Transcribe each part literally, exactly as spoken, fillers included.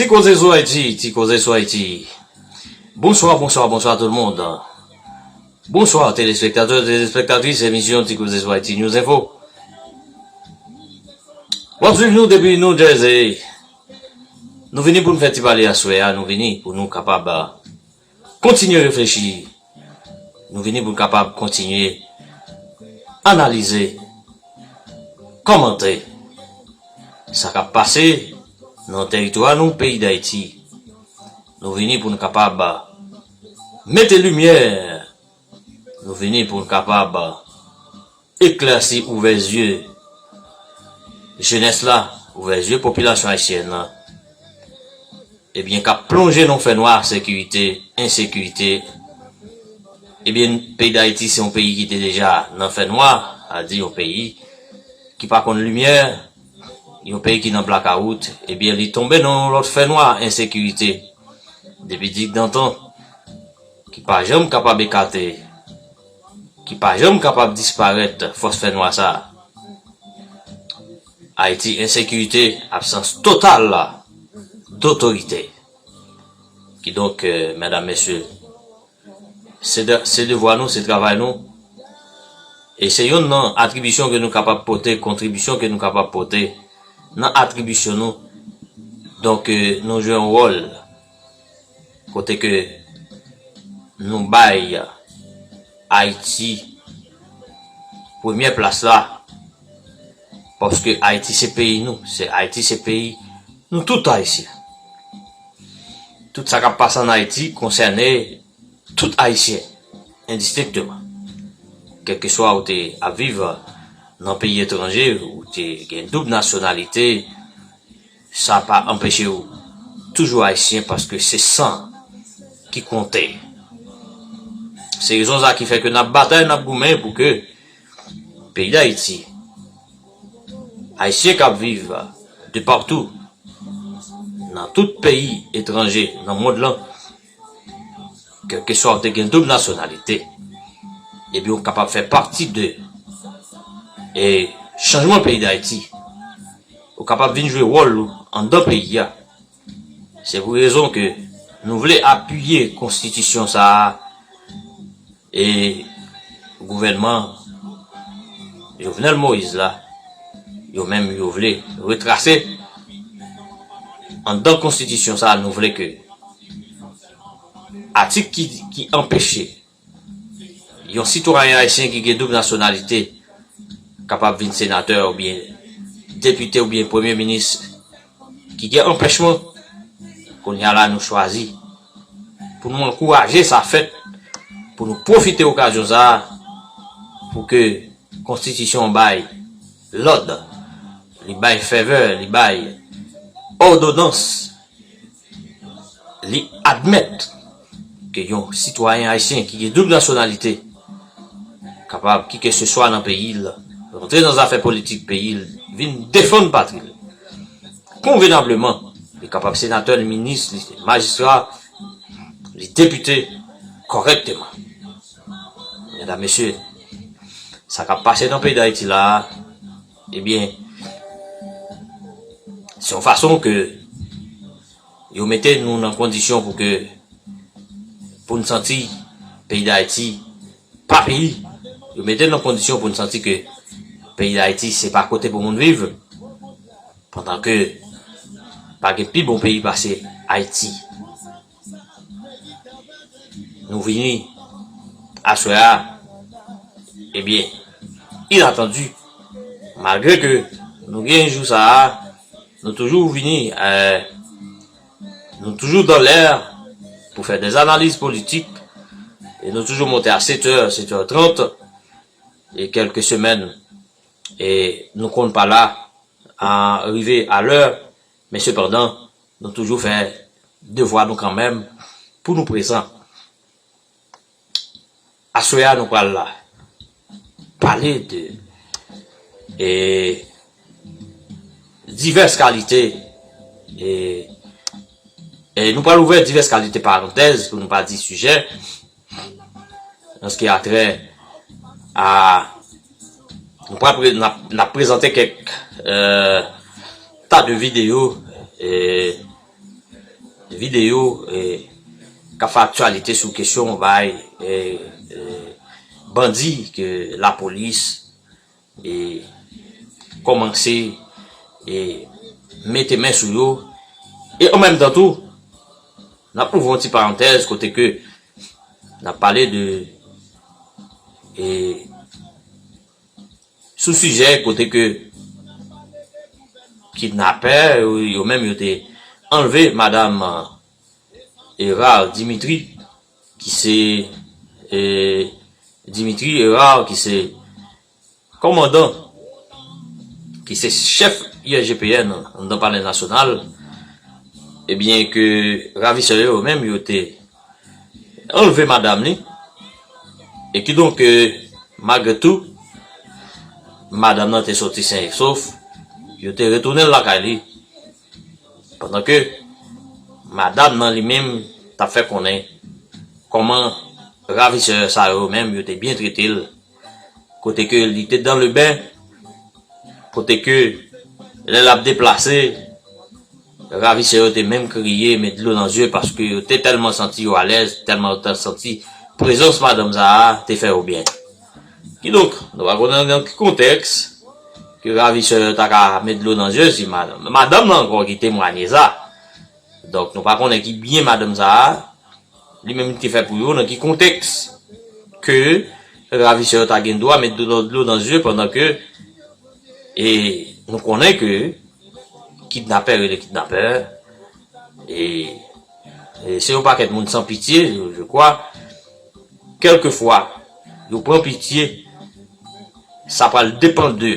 Ti koze sou Ayiti, ti koze sou Ayiti. Bonswa, bonswa, bonswa tout le monde. Bonswa, telespektatè, telespektatris, emisyon Ti koze sou Ayiti News Info. W ap swiv nou depi New Jersey. Nou vini pou n fè ti pale aswè a, nou vini pou nou kapab, ah, kontinye reflechi. Nou vini pou n kapab kontinye analize, kòmante sa k ap pase nan teritwa nou, peyi Dayiti. Nou vini pou n kapab mete limyè. Nou vini pou n kapab eklèsi, ouvè zye jenès la, ouvè zye popilasyon ayisyèn nan. Ebyen, k ap plonje nan fènwa, sekirite, ensekirite. Ebyen, peyi Dayiti se yon peyi ki te deja nan fènwa, a di yon peyi ki pa konn limyè, yon peyi ki nan blakawout. Ebyen, li tonbe nan yon lòt fènwa, ensekirite. Depi digdantan, ki pa janm kapab ekate, ki pa janm kapab disparèt, fòs fènwa sa a. Ayiti, ensekirite, absans total dotorite. Kidonk, euh, medam, mesye, se de, se devwa nou, se travay nou. E se youn nan atribisyon ke nou kapab pote, kontribisyon ke nou kapab pote nan atribisyon nou. Donk, euh, nou jwe yon wòl kote ke nou bay Ayiti premyè plas la, paske Ayiti se peyi nou, se Ayiti se peyi nou tout Ayisyen. Tout sa k ap pase ann Ayiti konsène tout Ayisyen, endistenkteman. Kèlkeswa ou te ap viv nan peyi etranje, ou te gen doub nasyonalite, sa pa anpeche w toujou Ayisyen, paske se san ki konte. Se rezon sa ki fè ke n ap batay, n ap goumen pou ke peyi Dayiti, Ayisyen k ap viv de patou, nan tout peyi etranje nan mond lan, kèlkeswa ou te gen doub nasyonalite, ebyen ou kapab fè pati de, e, chanjman peyi Dayiti. Ou kapab vin jwe wòl ou anndan peyi a. Se pou rezon ke nou vle apiye konstitisyon sa a, e gouvènman Jovenel Moïse la, yo menm yo vle retrase anndan konstitisyon sa a, nou vle ke atik ki, ki anpeche yon sitwayen ayisyen ki gen doub nasyonalite kapab vin senatè oubyen depite oubyen premye minis ki gen anpèchman, kounye a la nou chwazi pou nou ankouraje sa fèt, pou nou pwofite okazyon sa a, pou ke konstitisyon bay lòd, li bay fèvè, li bay òdonans, li admèt ke yon sitwayen ayisyen ki gen doub nasyonalite kapab, kikeseswa nan peyi l, rantre nan zafè politik peyi l, vin defann patri l konvenableman. Li kapab senatè, li minis, li majistra, li depite kòrèkteman. Medam, mesye, sa k ap pase nan peyi Dayiti la a, ebyen, se yon fason ke yo mete nou nan kondisyon pou ke, pou n santi peyi Dayiti pa peyi. Yo mete n nan kondisyon pou n santi ke peyi Dayiti se pa kote pou moun viv, pandan ke pa gen pi bon peyi pase Ayiti. Nou vini aswè a, ebyen, inatandi, malgre ke nou gen jou sa a, nou toujou vini, eh, nou toujou dan lè pou fè dè analiz politik, e nou toujou monte a sèt è, sèt è trant, e kèlke semèn, e nou konn pa la, a, rive a lè, men sepandan, nou toujou fè devwa nou kanmenm pou nou prezan. Aswè a, nou pral la pale de, e, divès kalite, e, e nou pral ouvè divès kalite parantèz pou nou pa di sijè, nan sa ki a trè a, nou pral pre-, n ap, n ap prezante kèk, e, ta de videyo, e, videyo, e, k ap fè aktyalite sou kesyon bay, e, e, bandi ke lapolis, e, kòmanse, e, mete men sou yo. E an menm tan tou, n ap ouvri yon ti parantèz kote ke n ap pale de, e, sou sijè kote ke kidnapè yo, yo menm yo te anlve madanm, e, Hérard Dimitri, ki se, e, Dimitri Hérard, ki se kòmandan, ki se chèf I S G P N anndan Palè Nasyonal, ebyen ke ravisè yo menm yo te anlve madanm li, e kidonk, e, malgre tou, madanm nan te soti sen e sof, yo te retounen l lakay li, pandan ke madanm nan li menm t ap fè konnen kòman ravisè sa yo menm yo te byen trete l, kote ke li te dans le bain, kote ke lè l ap deplase, ravisè yo te menm kriye, met dlo nan zye, paske yo te tèlman santi yo alèz, tèlman yo te santi prezans madanm sa a te fè yo byen. Kidonk, nou pa konnen nan ki kontèks ke ravisè yo ta ka met dlo nan zye si madanm, madanm nan ankò ki temwanye sa. Donk, nou pa konnen ki byen madanm sa a, li menm ki fè pou yo, nan ki kontèks ke ravisè yo ta gen dwa met dlo, dlo nan zye pandan ke, e, nou konnen ke kidnapè rele kidnapè, e, e se yon pakèt moun san pitye, je, je crois. Kèlkefwa yo pran pitye, sa pral depann de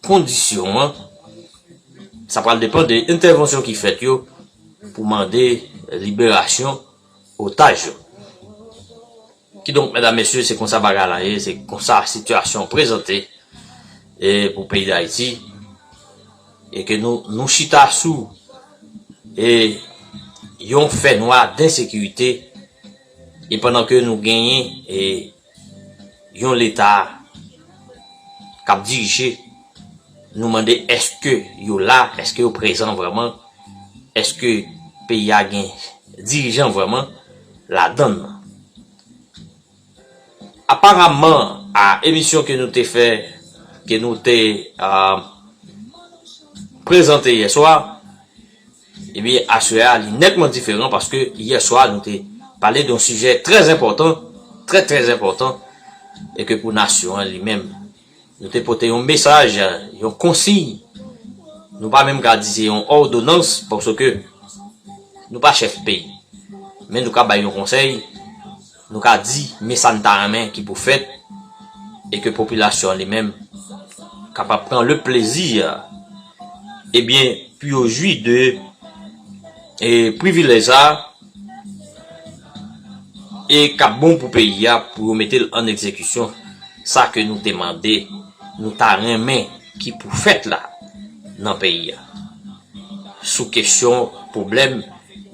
kondisyon an, sa pral depann de entèvansyon ki fèt yo pou mande liberasyon otaj yo. Kidonk, medam, mesye, se konsa bagay la ye, se konsa sitiyasyon prezante, e, pou peyi Dayiti, e ke nou, nou chita sou, e, yon fènwa densekirite, e pandan ke nou genyen, e, yon Leta k ap dirije, nou mande èske yo la, èske yo prezan vrèman, èske peyi a gen dirijan vrèman ladann nan. Aparamman, a emisyon ke nou te fè, ke nou te, a, prezante yè swa, ebyen, aswè a, li nètman diferan paske yè swa, nou te pale de yon sijè trè enpòtan, trè, trè enpòtan, e ke pou nasyon an li menm. Nou te pote yon mesaj, yon konsiy. Nou pa menm ka di se yon òdonans, paske nou pa chèf peyi. Men nou ka bay yon konsèy, nou ka di, men sa n ta renmen ki pou fèt, e ke popilasyon an li menm kapab pran le plezi, ebyen, pou yo jwi de, e, privilèj sa a, e k ap bon pou peyi a, pou yo mete l an egzekisyon, sa ke nou te mande, nou ta renmen ki pou fèt la nan peyi a, sou kesyon pwoblèm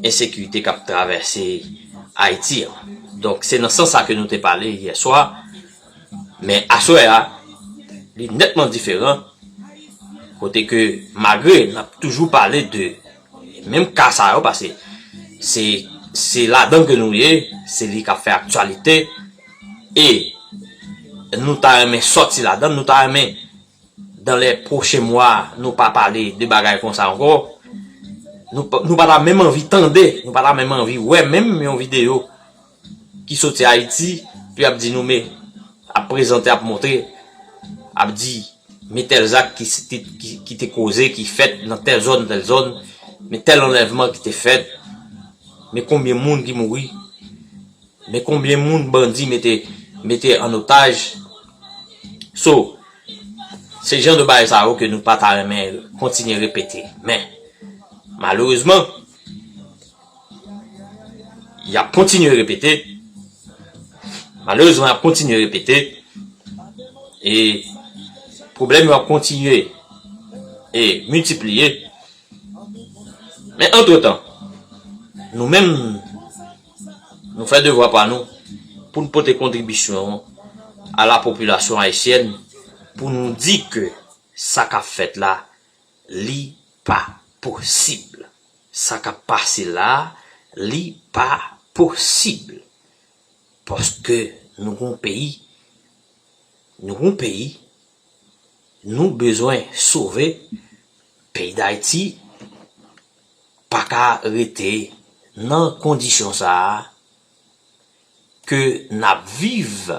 ensekirite k ap travèse Ayiti an. Donk, se nan sans sa ke nou te pale yè swa, men aswè a, li nètman diferan, kote ke malgre n ap toujou pale de menm ka sa yo, paske se, se ladan ke nou ye, se li k ap fè aktyalite, e nou ta renmen sòti ladan, nou ta renmen, dans les prochains mois, nou pa pale de bagay konsa ankò. Nou, pa- nou pa ta menm anvi tande, nou pa ta menm anvi wè menm yon videyo ki soti Ayiti, pou y ap di nou, men, ap prezante, ap montre, ap di, men tèl zak ki, ki, ki te koze, ki fèt nan tèl zòn, tèl zòn, men tèl anlèvman ki te fèt, men konbyen moun ki mouri, men konbyen moun bandi mete, mete an otaj. So, se jan de bagay sa yo ke nou pa ta renmen kontinye repete. Men, malerezman, y ap kontinye repete. Malerezman, y ap kontinye repete. E pwoblèm yo ap kontinye e miltipliye. Men antretan, nou menm, nou fè devwa pa nou pou n pote kontribisyon a la popilasyon ayisyèn pou nou di ke sa k ap fèt la, li pa posib. Sa k ap pase la, Li pa posib. Paske nou gon peyi, nou gon peyi, nou bezwen sove. Peyi Dayiti pa ka rete nan kondisyon sa a ke n ap viv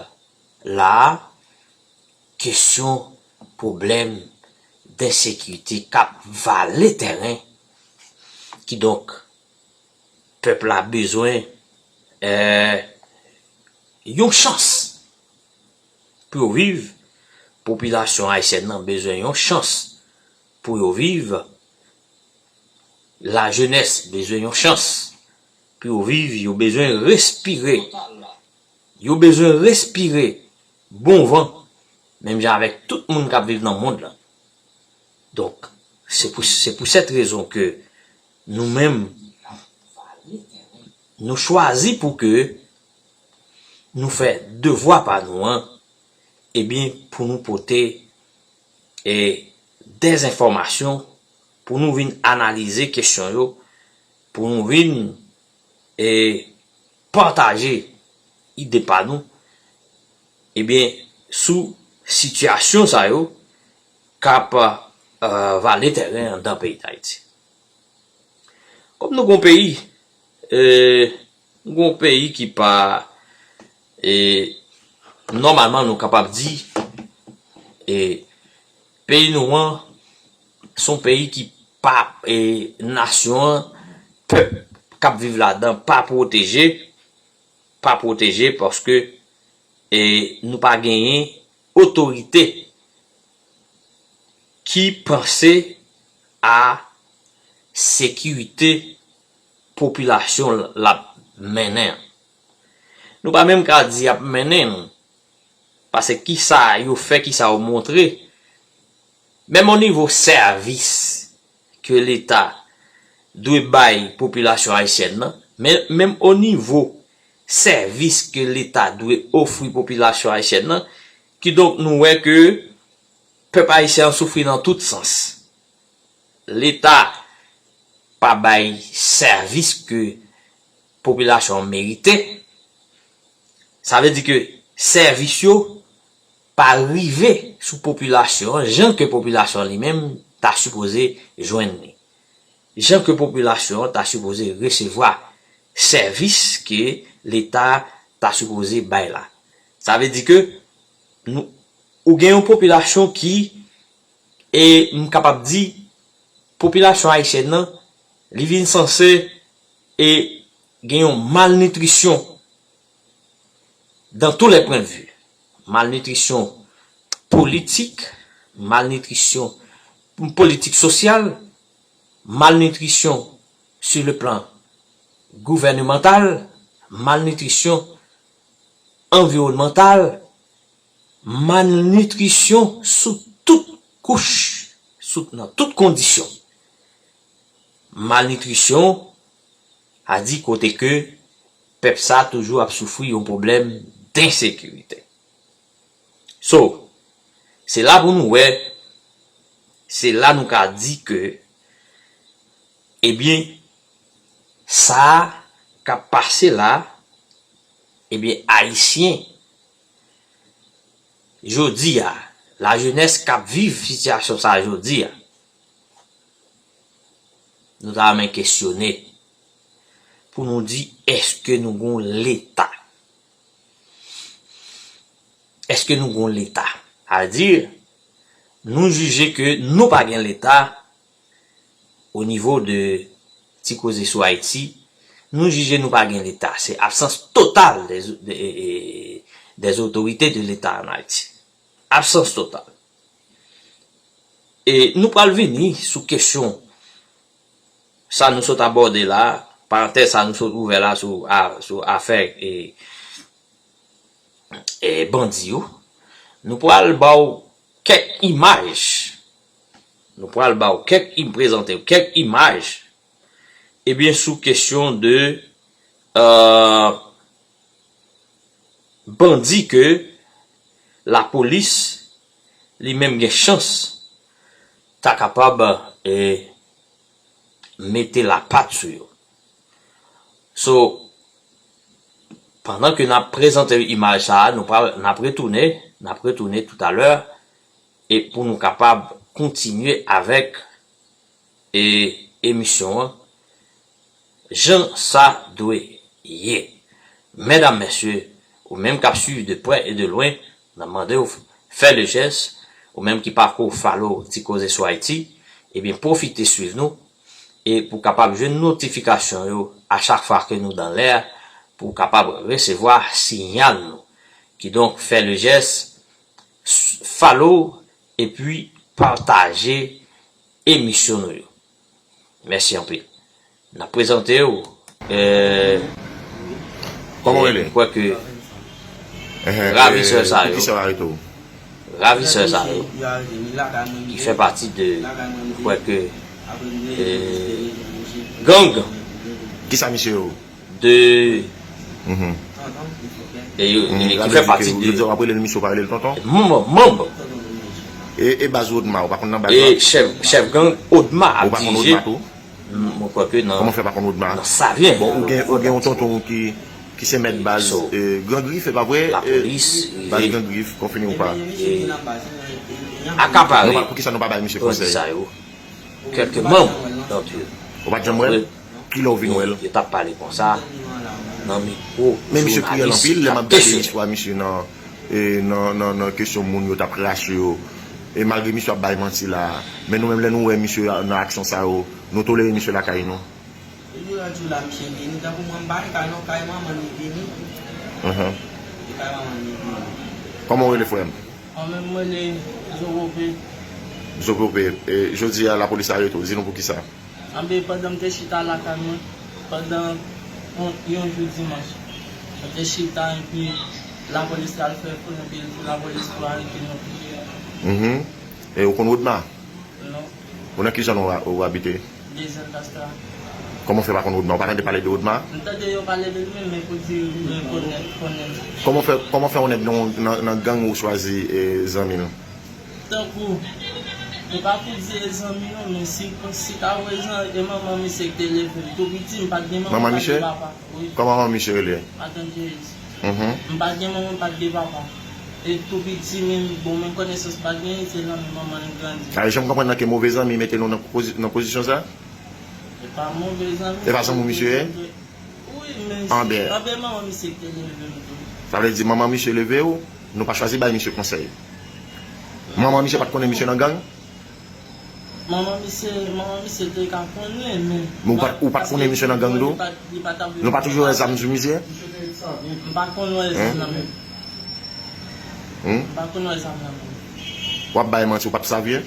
la a, kesyon pwoblèm d ensekirite k ap vale tèren. Kidonk, pèp la bezwen, eh, yon chans pou yo viv. Popilasyon ayisyèn nan bezwen yon chans pou yo viv. Lajenès bezwen yon chans pou yo viv. Yo bezwen respire. Yo bezwen respire bon van, menm jan avèk tout moun k ap viv nan mond lan. Donk, se pou, se pou sèt rezon ke nou menm, nou chwazi pou ke nou fè devwa pa nou an, ebyen, pou nou pote, e, dèzenfòmasyon, pou nou vin analize kesyon yo, pou nou vin, e, pataje ide pa nou, ebyen, sou sitiyasyon sa yo k ap, eh, vale tèren anndan peyi Dayiti. Kòm nou gon peyi, eh, nou gon peyi ki pa, eh, nòmalman nou kapab di, eh, peyi nou an, se yon peyi ki pa, eh, nasyon an, pèp k ap viv ladan pa pwoteje, pa pwoteje paske, eh, nou pa genyen otorite ki panse a sekirite popilasyon l ap mennen an. Nou pa menm ka di y ap mennen l, paske kisa yo fè, kisa yo montre, menm o nivo sèvis ke Leta dwe bay popilasyon ayisyèn nan, men, menm o nivo sèvis ke Leta dwe ofri popilasyon ayisyèn nan, kidonk nou wè ke pèp ayisyen an soufri nan tout sans. Leta pa bay sèvis ke popilasyon an merite. Sa vle di ke sèvis yo pa rive sou popilasyon an, jan ke popilasyon an li menm ta sipoze jwenn li. Jan ke popilasyon an ta sipoze resevwa sèvis ke Leta ta sipoze bay la. Sa vle di ke nou, ou gen yon popilasyon ki, e m kapab di, popilasyon ayisyèn nan, li vin sanse, e, gen yon malnitrisyon dans tous les points de vue. Malnitrisyon politik, malnitrisyon politik sosyal, malnitrisyon sur le plan gouvènemantal, malnitrisyon anviwònmantal, malnitrisyon sou tout kouch, sou, nan tout kondisyon. Malnitrisyon, a di kote ke pèp sa toujou ap soufri yon pwoblèm d ensekirite. So, se la pou nou wè, se la nou ka di ke, ebyen, sa k ap pase la, ebyen, Ayisyen, jodi a, lajenès k ap viv sitiyasyon sa a jodi a, nou ta renmen kesyone pou nou di, èske nou gon Leta? Èske nou gon Leta? Sa vle di, nou jije ke nou pa gen Leta o nivo de Ti Koze sou Ayiti. Nou jije nou pa gen Leta. Se absans total des, de, e, e, des autorités de l'État en Haïti. Absans total. E nou pral vini sou kesyon sa nou sot abòde la, parantèz sa nou sot ouvè la sou, a, sou afè, e, e, bandi yo. Nou pral ba w kèk imaj. Nou pral ba w kèk im-, prezante w kèk imaj. Ebyen, sou kesyon de, euh, bandi ke lapolis li menm gen chans ta kapab, eh, mete lapat sou yo. So, pandan ke n ap prezante imaj sa a, nou pral, n ap retounen, n ap retounen toutalè, e pou nou kapab kontinye avèk, e, emisyon an, jan sa dwe ye. Medam, mesye, ou menm k ap swiv de prè e de lwen, n ap mande w fè le jès, ou menm ki pako follow Ti Koze sou Ayiti, ebyen, pwofite swiv nou, e pou kapab jwenn notifikasyon yo a chak fwa ke nou dan lè, pou w kapab resevwa siyal nou. Kidonk, fè le jès, s-, follow, epi pataje emisyon nou yo. Mèsi anpil. N ap prezante w, e, Kòman w rele? M kwè ke Ehe, ravisè e, sa yo, poukisa yo arete w? Ravisè sa yo, ki fè pati de, m kwè ke, e, gang. Kisa misye yo? De, mhm, e yo, mhm, e ki fè pati de, yo di w ap rele l misye, w pa rele l tonton? Manm, manm. E, e baz Odma, ou pa konn nan baz la? E chèf, chèf gang Odma ap dirije. Ou pa konn Odma tou? M, mwen kwè ke nan, kòman fè pa konn Odma? Nan Savyen. Bon, ou gen, ou gen yon tonton ki, ki se mèt baz, so, e, Gran Grif, e pa vre? Lapolis, e, baz Gran Grif, konfime ou pa? E, akapare. Non, pa, poukisa nou pa bay misye konsèy? Sa yo. Kèlke manm, donk, ou pa t janm wè l? Kilè w vin wè l? Yo t ap pale konsa nan mikwo jounalis k ap kesyonnen. Men misye kriyèl anpil, lè m ap gade istwa misye nan, e, nan, nan, nan kesyon moun yo t ap rache yo. E malgre misye ap bay manti la, men nou menm lè nou wè misye nan aksyon sa yo, nou tolere misye lakay nou. Epi yo di w la, misye vini, tankou mwen m pa gen kay non, kay manman m li vini. Mhm. E kay manman m li vini. Kòman w rele, frè m? Mwen menm, mwen rele Zobope. Zobope, e, jodi a, lapolis arete w. Di nou poukisa? Anben, pandan m te chita lakay mwen, pandan yon, yon jou dimanch, mwen te chita, epi lapolis t al fè fou, epi lapolis tou arete nou. Mhm. E ou konn Odma? Non. Ou nan ki zòn ou, ou abite? Dezèn Kasta. Kòman w fè pa konn Odma? Ou pa tande pale de Odma? M tande yo pale de li, men, men pou di mwen konnen, konnen. Kòman w fè, kòman w fè yon nèg nan, nan, nan gang ou chwazi, e, zanmi l? Tankou, e pa pou di e zanmi non, men si, si ta vre zan, e manman misye ki te leve m. Tou piti, m pa t gen manman, m pa t gen papa. Wi. Kòman manman misye rele? Matant Jezi. Mhm. M pa t gen manman, m pa t gen papa. E tou piti, men, bon, menm konesans m pa t genyen, se nan men manman m grandi. A, jan m konprann nan ke move zanmi mete nou nan pozi-, nan pozisyon sa? E pa move zanmi. E pa zanmi misye ye? Wi, men anben, manman misye ki te leve m tou. Sa vle di manman misye leve w, nou pa chwazi bay misye konsèy. Manman misye pa t konnen misye nan gang? Manman misye, manman misye te ka konnen, men. Men ou pa t, ou pa t konnen misye nan gang tou? Li pa t, li pa t ap... Nou pa toujou wè zam sou misye? M pa konn wè zam nan men. Hmm? M pa konn wè zam nan men. W ap bay manti, ou pa t savyen?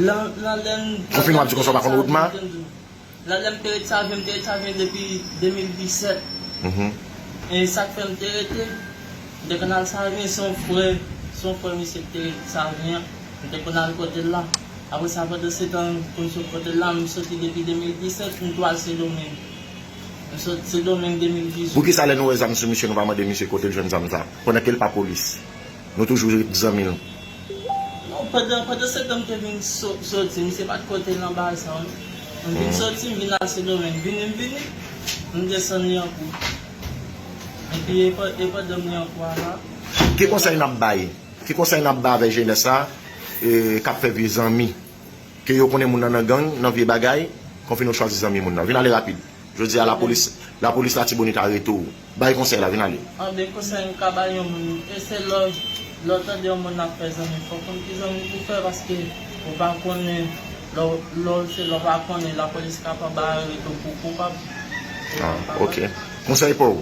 Lan, lan lè m... Konfime w ap di konsa w pa konn Odma? Lè, lè m te ret Savyen, m te ret Savyen depi de mil disèt. Mhm. E sa k fè m te rete, m te konn al Savyen, se yon frè, se yon frè misye ki te ret Savyen an. M te konn al kote l la. Apre sa, pandan se tan m konn sot kote l la, m soti depi de mil disèt, m tou al Sendomeng. M sot Sendomeng de mil dizuit. Poukisa lè nou wè zam sou misye, nou pa mande misye kote l jwenn zam sa? Pandan ke l pa polis. Nou toujou ret zanmi l. Non, pandan, pandan se tan m te vin so-, soti, misye pa t kote l nan bagay sa yo, non. M vin soti, m vin al Sendomeng. Vini, m vini, m desann Lyankou. Epi, e pa-, e pandan m Lyankou a la. Ki konsèy n ap bay? Ki konsèy n ap bay avèk jenès la, e, k ap fè vye zanmi? Ke yo konnen moun nan nan gang, nan vye bagay, konfime w chwazi zanmi moun nan. Vin ale rapid. Jodi a, lapolis, lapolis Latibonit arete w. Bay konsèy la, vin ale. Anben, konsèy m ka bay yon moun, e se lè, lè w tande yon moun ap fè zanmi, fò w konn ki zanmi pou fè, paske ou pa konnen, lè w, lè w, se lè w pa konnen, lapolis kapab arete w pou koupab. Ah, ok. Konsèy pa w.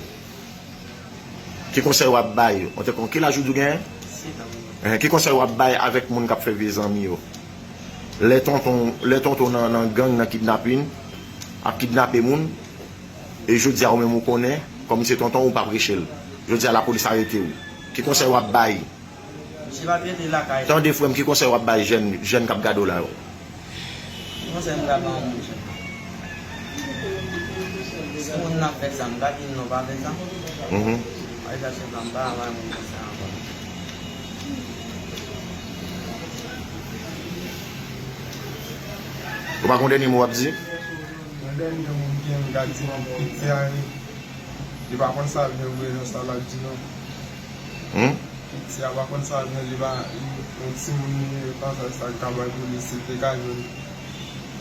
Ki konsèy w ap bay? Ou te kon, ki laj ou di w genyen? Sèt an. Ehe, ki konsèy w ap bay avèk moun k ap fè vye zanmi yo? Lè tonton, lè tonton nan, nan gang, nan kidnapin, ap kidnape moun, e jodi a ou menm ou konnen, kòm se tonton ou pa preche l. Jodi a lapolis arete w. Ki konsèy w ap bay? Misye pa t rete lakay. Tande frè m, ki konsèy w ap bay jèn, jèn k ap gade w la yo? Ki konsèy m ka ba yon moun jèn? Si moun nan fè sa, m ka di l non, pa fè sa? Mhm. Pa fè sa, se pa m pa bay moun konsèy ankò. Ou pa gen yon dènye mo w ap di? Gen moun ki renmen gad ti moun piti a, li pa konn sa l gen prezans la, l ap di non. Hmm? Piti a pa konn sa l gen, li pa, yon timoun li ye, konsa sa l ka bay pou li, si l te ka jwenn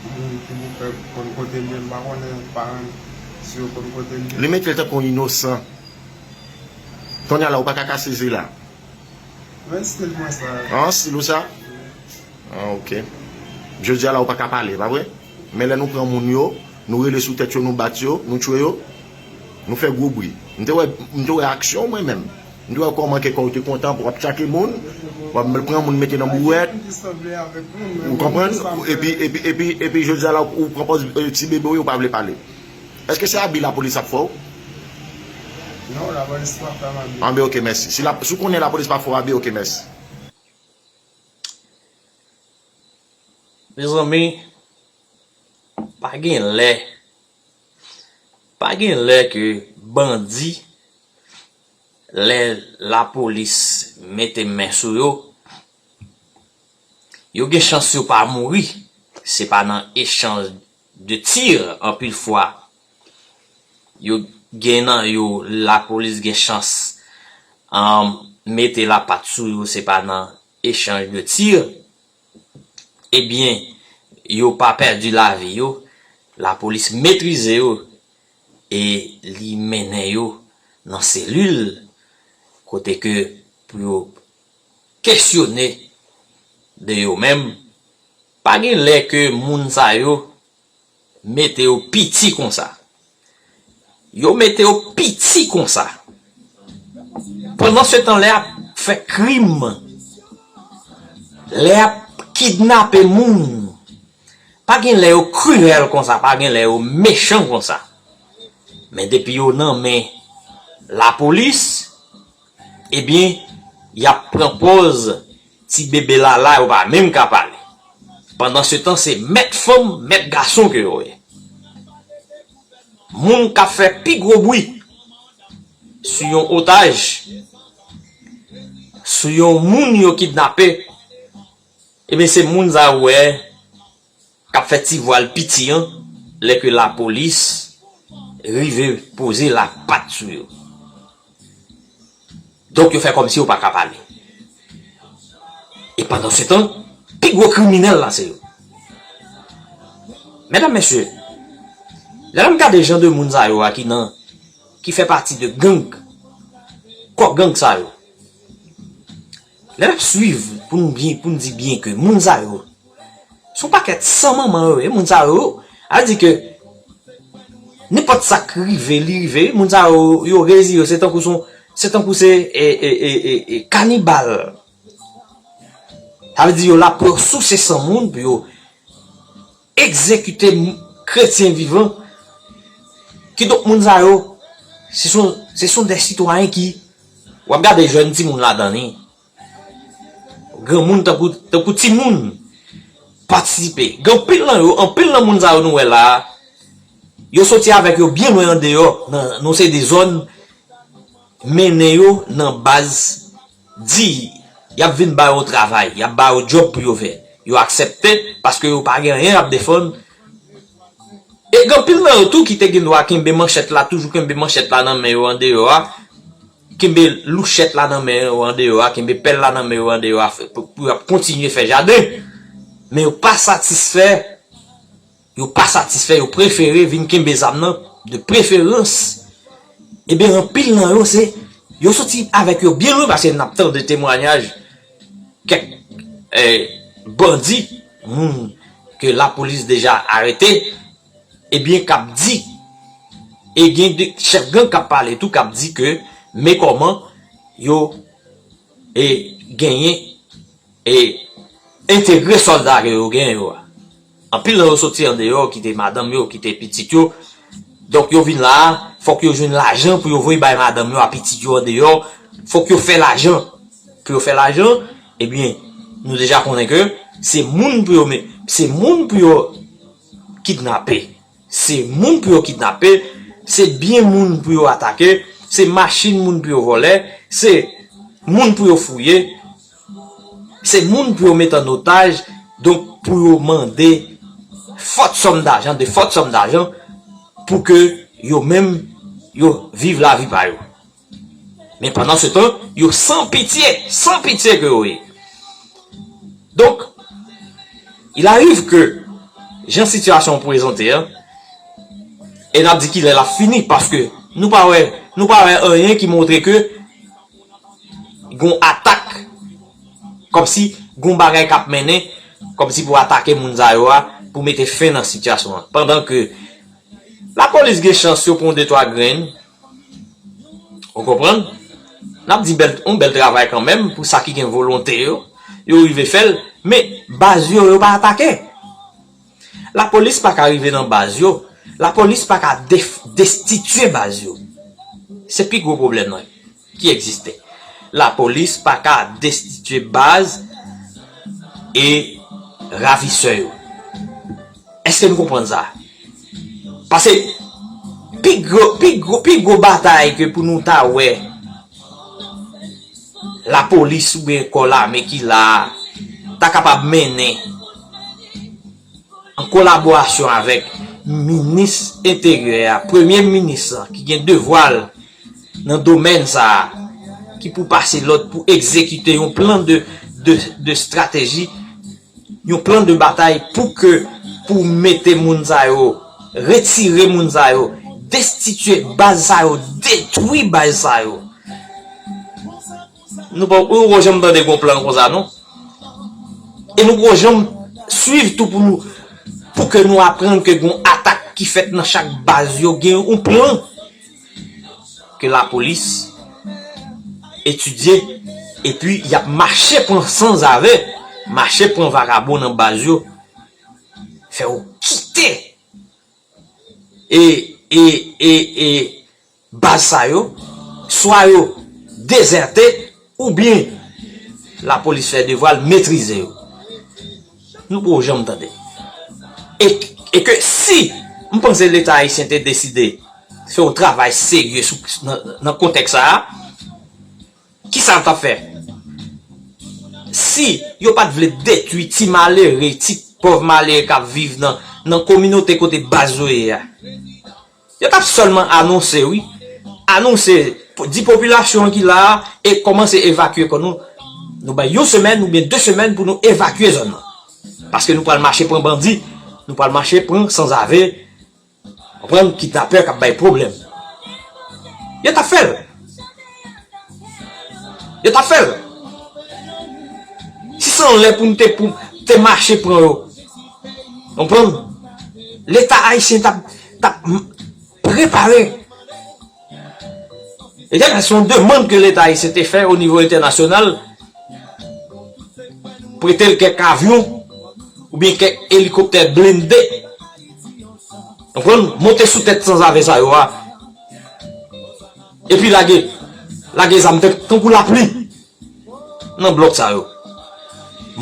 moun ki pou fè konn kote l ye, m pa konnen paran si yo konn kote l ye. Li mete l tankou yon inosan. Kounye a la, ou pa ka ka sezi la. Men stil mwen sa. An, stil ou sa? Ah, ok. Jodi a la, ou pa ka pale, pa vre? Men lè nou pran moun yo, nou rele sou tèt yo, nou bat yo, nou tchwe yo, nou fè gwo bri. M te wè, m te wè aksyon mwen menm. M te wè kòman ke kò w te kontan pou w ap tchake moun, w ap pran moun mete nan bouwèt. Ou konprann? Epi, epi, epi, epi jodi a la, ou pran pòz, eh, ti bebe w yo, ou pa vle pale. Èske se abi lapolis ap fè w? Non, lapolis pa fè m abi. Anben, ok, mèsi. Si la, si w konnen lapolis pa fè w abi, ok, mèsi. Mezanmi, pa gen lè, pa gen lè ke bandi, lè lapolis mete men sou yo, yo gen chans yo pa mouri. Se pa nan echanj de tir, anpil fwa, yo gen nan yo, lapolis gen chans, um, mete lapat sou yo, se pa nan echanj de tir, ebyen, yo pa pèdi lavi yo, lapolis metrize yo e li mennen yo nan selil kote ke pou yo kesyone de yo menm. Pa gen lè ke moun sa yo mete yo piti konsa. Yo mete yo piti konsa. Pandan se tan, lè y ap fè krim, lè y ap kidnape moun, pa gen lè yo kriyèl konsa, pa gen lè yo mechan konsa. Men depi yo nan men lapolis, ebyen, y ap pran pòz ti bebe lala, yo pa menm ka pale. Pandan se tan, se mèt fanm, mèt gason ke yo ye. Moun k ap fè pi gwo bri sou yon otaj, sou yon moun yo kidnape, ebyen, se moun sa yo wè k ap fè ti vwal piti an, lè ke lapolis rive poze lapat sou yo. Donk, yo fè kòmsi yo pa ka pale. E pandan se tan, pi gwo kriminèl la, se yo. Medam, mesye, lè n ap gade jan de moun sa yo a ki nan, ki fè pati de gang, kò gang sa yo, lè n ap swiv, pou n byen, pou n di byen ke moun sa yo, se yon pakèt san manman yo ye, moun sa yo, a di ke nenpòt sa k rive, li rive, moun sa yo, yo reziye yo, se tankou se yon, se tankou se, e, e, e, e, e, kanibal. Sa vle di yo la pou yo souse san moun, pou yo egzekite m-, kretyen vivan. Kidonk moun sa yo, se son, se son de sitwayen ki, w ap gade jèn timoun ladan li. Granmoun tankou, tankou timoun patisipe. Gen anpil nan yo, anpil nan moun sa yo nou wè la a, yo soti avèk yo byen lwen andeyò, nan, nan yon seri de zòn, mennen yo nan baz, di y ap vin ba yo travay, y ap ba yo djòb pou yo fè. Yo aksepte, paske yo pa gen anyen y ap defann. E gen anpil nan yo tou ki te gen dwa kenbe manchèt la, toujou kenbe manchèt la nan men yo andeyò a, kenbe louchèt la nan men yo andeyò a, kenbe pèl la nan men yo andeyò a, fè, pou, pou y ap kontinye fè jaden. Men yo pa satisfè, yo pa satisfè, yo prefere vin kenbe zam nan, de preferans. Ebyen, anpil nan yo, se, yo soti avèk yo byen lwen, paske n ap tande temwayaj kèk, eh, bandi, moun ke lapolis deja arete, ebyen, k ap di, e gen de chèf gang k ap pale tou, k ap di ke, men kòman yo, e, genyen, e, entegre sòlda ke yo genyen yo a. Anpil nan yo soti andeyò, kite madanm yo, kite pitit yo. Donk, yo vin la a, fòk yo jwenn lajan pou yo voye bay madanm yo a pitit yo andeyò. Fòk yo fè lajan. Pou yo fè lajan, ebyen, nou deja konnen ke se moun pou yo me-, se moun pou yo kidnape. Se moun pou yo kidnape, se byen moun pou yo atake, se machin moun pou yo vòlè, se moun pou yo fouye, se moun pou yo met an otaj, donk pou yo mande fòt sòm dajan, de fòt sòm dajan, pou ke yo menm yo viv lavi pa yo. Men pandan se tan, yo san pitye, san pitye ke yo ye. Donk, il arrive ke jan sitiyasyon an prezante an, e n ap di kilè l ap fini, paske nou pa wè, nou pa wè anyen ki montre ke gon atak, kòmsi gon bagay k ap mennen, kòmsi pou atake moun sa yo a, pou mete fen nan sitiyasyon an. Pandan ke lapolis gen chans yo pran de twa grenn, ou konprann? N ap di bèl, yon bèl travay kanmenm pou sa ki gen volonte yo, yo rive fè l, men baz yo, yo pa atake. Lapolis pa ka rive nan baz yo, lapolis pa ka def-, destitye baz yo. Se pi gwo pwoblèm nan ki egziste. Lapolis pa ka destitye baz e ravisè yo. Èske nou konprann sa? Paske pi gwo, pi gwo, pi gwo batay ke pou nou ta wè lapolis oubyen kò lame ki la a ta kapab mennen an kolaborasyon avèk minis enteryè a, premye minis lan ki gen devwa l nan domèn sa a, ki pou pase lòd pou egzekite yon plan de, de, de strateji, yon plan de batay pou ke, pou mete moun sa yo, retire moun sa yo, destitye baz sa yo, detwi baz sa yo. Nou pa, nou poko janm tande gon plan konsa, non. E nou poko janm swiv tou pou nou, pou ke nou aprann ke gon atak ki fèt nan chak baz yo, gen yon plan ke lapolis etidye, epi y ap mache pran sanzave, mache pran vagabon nan baz yo, fè yo kite e, e, e, e, baz sa yo, swa yo dezète, oubyen lapolis fè devwa l metrize yo. Nou poko janm tande. E, e ke si m panse Leta ayisyen te deside fè yon travay serye sou, nan, nan kontèks sa a, kisa l t ap fè? Si yo pa t vle detwi ti malere, ti pòv malere k ap viv nan, nan kominote kote baz yo ye a, yo t ap sèlman anonse, wi. Anonse, di popilasyon an ki la a e kòmanse evakye kò nou. Nou bay yon semèn oubyen de semèn pou nou evakye zòn nan. Paske nou pral mache pran bandi, nou pral mache pran sanzave, konprann, kidnapè k ap bay pwoblèm. Yo t ap fè l. Yo t ap fè l. Si se yon lè pou n te, pou te mache pran yo, konprann, Leta ayisyen t ap, t ap prepare. E se yon demann ke Leta ayisyen te fè o nivo entènasyonal, prete l kèk avyon oubyen kèk elikoptè blende. Konprann? Monte sou tèt sanzave sa yo a. Epi lage, lage zam tank-, tankou lapli nan blòk sa yo.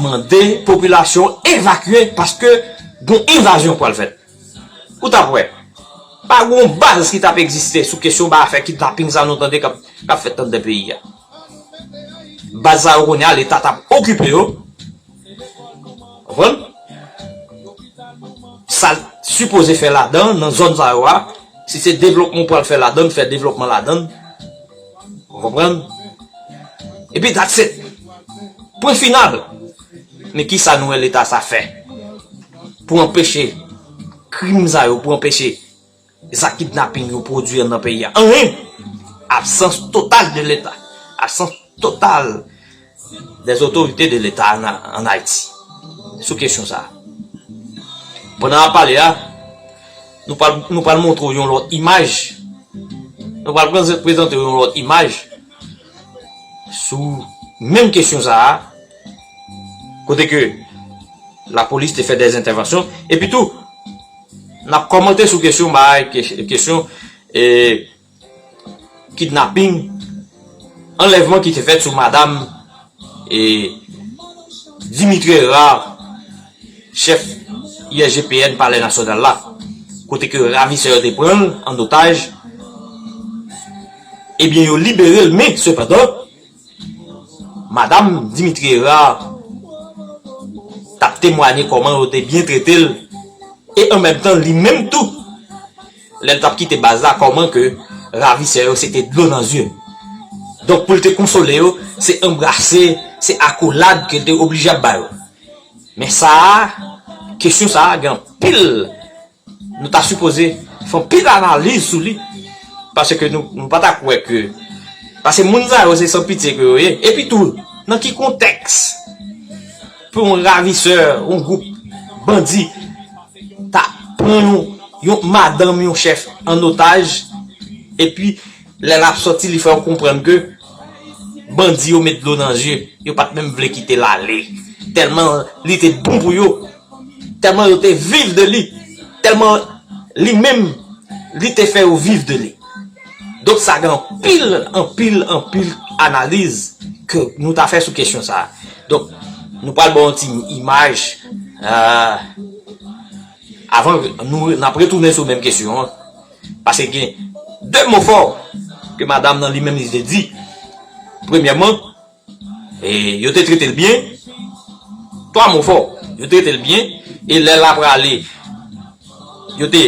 Mande popilasyon evakye paske gon envazyon pral fèt. Ou t ap wè. Pa gon baz ki t ap egziste sou kesyon ba afè kidnaping sa nou tande k ap, k ap fèt anndan peyi a. Baz sa yo kounye a, Leta t ap okipe yo. Konprann? Sa l sipoze fè ladan, nan zòn sa yo a, si se devlopman w pral fè ladan, fè devlopman ladan. Ou konprann? Epi that's it. Pwen final. Men kisa nou wè Leta sa fè pou anpeche krim sa yo, pou anpeche zak kidnaping yo pwodui anndan peyi a? Anyen! Absence totale de l'État. Absence totale des autorités de l'État en, en Haïti. Sou kesyon sa a. Pandan n ap pale a, nou pral, nou pral montre w yon lòt imaj. Nou pral preze-, prezante w yon lòt imaj sou menm kesyon sa a, kote ke lapolis te fè dèzentèvansyon. Epi tou, n ap kòmante sou kesyon bay, kes-, kesyon, e, kidnaping, anlèvman ki te fèt sou madanm, e, Dimitri Hérard, chèf I S G P N Palè Nasyonal la, kote ke ravisè yo te pran l an otaj, ebyen, yo libere l, men, sepandan, madanm Dimitri Hérard t ap temwanye kòman yo te byen trete l, e an menm tan, li menm tou, lè l t ap kite baz la, kòman ke ravisè yo se te dlo nan zye. Donk, pou l te konsole yo, se anbrase, se akolad ke l te oblije ap ba yo. Men sa a, kesyon sa a, gen anpil, nou ta sipoze fè anpil analiz sou li. Paske nou, nou pa ta kwè ke, paske moun sa yo, se san pitye ke yo ye. Epi tou, nan ki kontèks pou yon ravisè, yon gwoup bandi, ta pran yon, yon madanm, yon chèf an otaj, epi lè l ap sòti, li fè w konprann ke bandi yo met dlo nan zye, yo pa t menm vle kite l ale. Tèlman li te bon pou yo, tèlman yo te viv de li, tèlman li menm, li te fè yo viv de li. Donk, sa gen anpil, anpil, anpil analiz ke nou ta fè sou kesyon sa a. Donk, nou pral ba yon ti imaj, euh, avan nou, n ap retounen sou menm kesyon an. Paske gen de mo fò ke madanm nan li menm li te di. Premyèman, e, yo te trete l byen. Twa mo fò, yo te trete l byen. E lè l ap prale, yo te,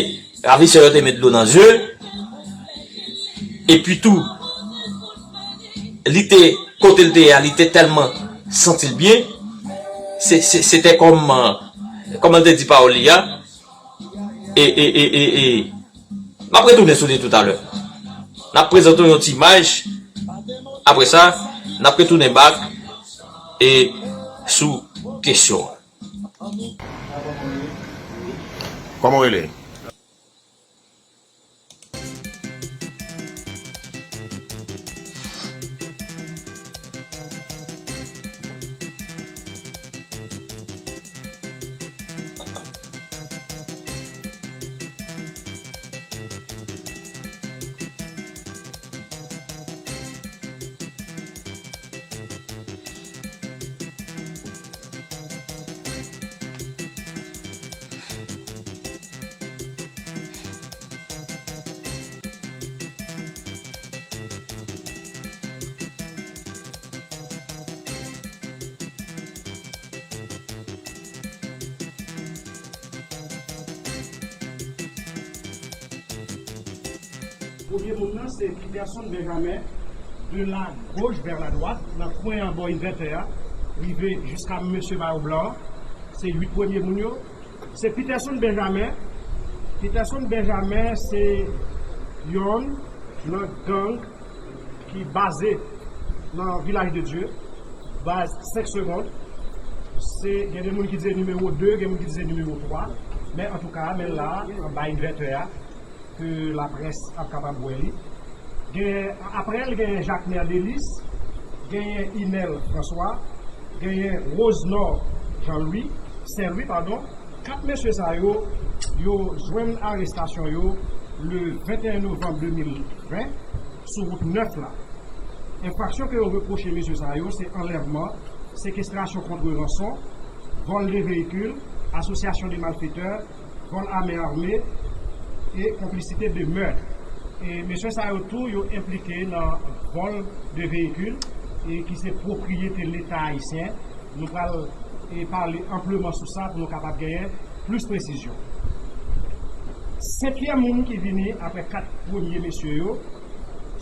ravisè yo te met dlo nan zye l. Epi tou, li te, kote l te ye a, li te tèlman santi l byen. Se, se, se te kòm, kòman l te di pawòl li a. E, e, e, e, e, m ap retounen sou li toutalè. N ap prezante w yon ti imaj. Apre sa, n ap retounen back e sou kesyon an. Kòman w rele? Premye moun nan se Peterson Benjamin, de la gauche vers la droite, nan kwen an bò envètè a, rive jiska mesye mayo blan an, se uit premye moun yo. Se Peterson Benjamin. Peterson Benjamin se yonn nan gang ki baze nan Vilaj de Dye, baz senk segonn. Se, gen de moun ki di se nimewo de, gen moun ki di se nimewo twa. Men antouka, men l la, anba envètè a, ke laprès ap kapab wè li. Gen, apre l, genyen Jacquener Delis, genyen Inel François, genyen Rosenor Jean Louis, Saint Louis, padon. Kat mesye sa yo, yo jwenn arestasyon yo le venteyen novanm de mil ven sou wout nèf la. Enfraksyon ke yo repwoche mesye sa yo, se anlèvman, sekestrasyon kont ranson, vol de véhicule, association de malfaiteurs, vol à main armée et complicité de meurtre. E mesye sa yo tou, yo enplike nan vol de véhicule e ki se pwopriyete Leta ayisyen. Nou pral, e, pale anpleman sou sa pou nou kapab genyen plis presizyon. Senkyèm moun ki vini apre kat premye mesye yo,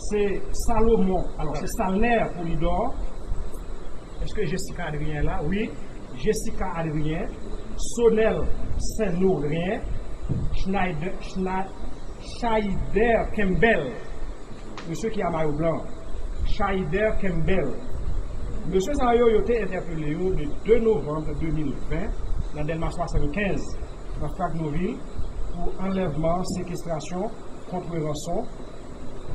se Salomon, alò, se Salner Polidor. Èske Jessica Adrien la? Wi. Jessica Adrien, Sonel Saint-Honorien, Schneider, Schna-, Chaider Kembel, mesye ki a mayo blan, Chaider Kembel. Mesye sa yo, yo te entèpele yo le de novanm de mil ven nan Dèlma swasannkenz, nan Fragonvil, pou anlèvman, sekestrasyon kont ranson,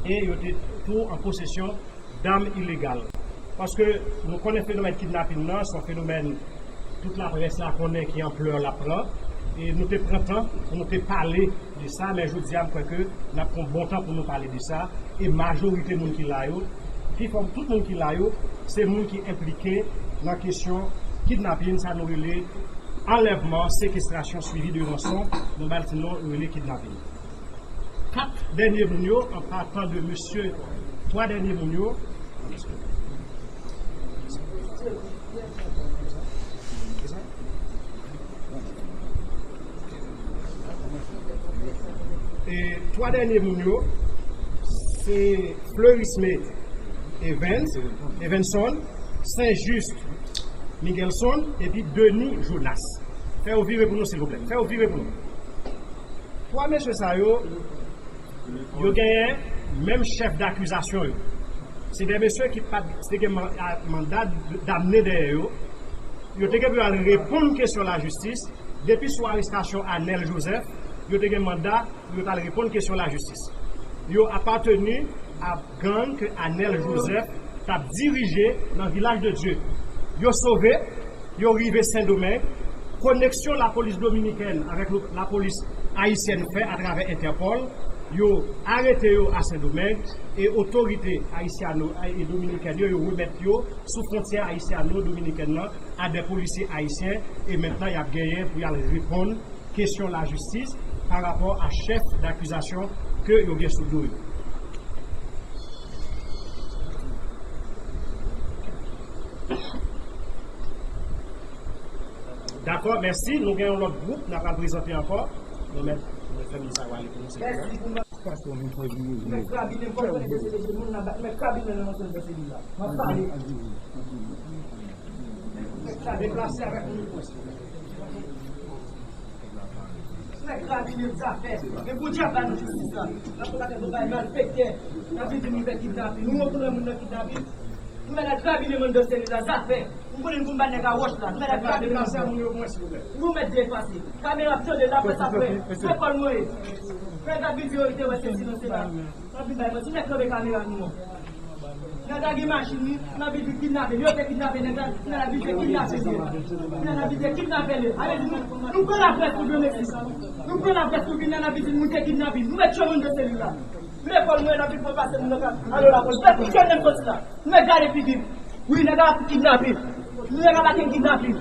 e yo te tou an posesyon dam ilegal. Paske nou konnen fenomèn kidnapin nan, se yon fenomèn tout laprès la konnen ki anplè l ap pran. E nou te pran tan pou nou te pale de sa, men jodi a, m kwè ke n ap pran bon tan pou nou pale de sa. E majorite moun ki la yo, pifò tout moun ki la yo, se moun ki enplike nan kesyon kidnapin, sa nou rele anlèvman, sekestrasyon, swivi de ranson, nou ba l ti non, nou rele kidnapin. Kat dènye moun yo, an patan de mesye, twa dènye moun yo, e Twa dènye moun yo, se Fleurisme Evans, Evanson, Saint Juste Miguelson, epi Denis Jonas. Fè yo vire pou nou, silvouplè. Fè yo vire pou nou. Twa mesye sa yo, yo genyen menm chèf dakizasyon yo. Se de mesye ki pa t, te gen man-, a, manda damne dèyè yo. Yo te gen pou yo al reponn kesyon lajistis. Depi sou arestasyon Anel Joseph, yo te gen manda pou yo t al reponn kesyon lajistis. Yo apateni a gang ke Anel Joseph t ap dirije nan Vilaj de Dye. Yo sove, yo rive Sendomeng. Koneksyon lapolis dominikèn avèk lo-, lapolis ayisyèn fè atravè Entèpòl, yo arete yo a Sendomeng e otorite ayisyano e dominikèn yo, yo remèt yo sou fwontyè ayisyano-dominikèn nan a de polisye ayisyen e mentnan y ap genyen pou y al reponn kesyon lajistis pa rapò a chèf dakizasyon ke yo gen sou do yo. Dakò, mèsi. Nou gen yon lòt gwoup, n ap prezante ankò. Nou mèt, nou mèt fè moun sa yo ale pou nou, silvouplè. Mèt Krabinen, m konn konnen ke se de moun nan ba-, Mèt Krabinen nan yon sèl nan selil la. M ap pale. Mèt Krabinen. Deplase avèk nou. Mèt Krabinen zafè. Men Bondye ap ba nou jistis la. N ap kontate nou bay malfektè. N ap vin di nou fè kidnapin. Nou, nou konnen moun nan kidnapin. Nou mèt al krabinen moun nan selil la. Zafè. M konnen nou konn bat nèg a wòch la. Nou mèt al krabinen moun nan. Nou mèt depase. Kamera ap tande, laprès ap wè. Se kòl mwen ye. Nèg ap vin di yo te wè sesi nan sela. N ap vin bay manti, nèg kanpe kamera nou an. Nèg la gen machin li, n ap vin di kidnape l. Yo te kidnape nèg la, nèg la vin di kidnape l. Nèg la vin di kidnape l. Ale di nou, nou pran laprès pou Granmesi. Nou pran laprès pou vin, nèg la vin di nou te kidnape l. Nou mèt tchwe moun nan selil la. Lekòl mwen, n ap vin pran pase moun nan ka. Alo lapolis. Mèt tchwe nèg soti la. Nou mèt gade figi m. Wi, nèg la ap kidnape. Nèg la pa gen kidnapin.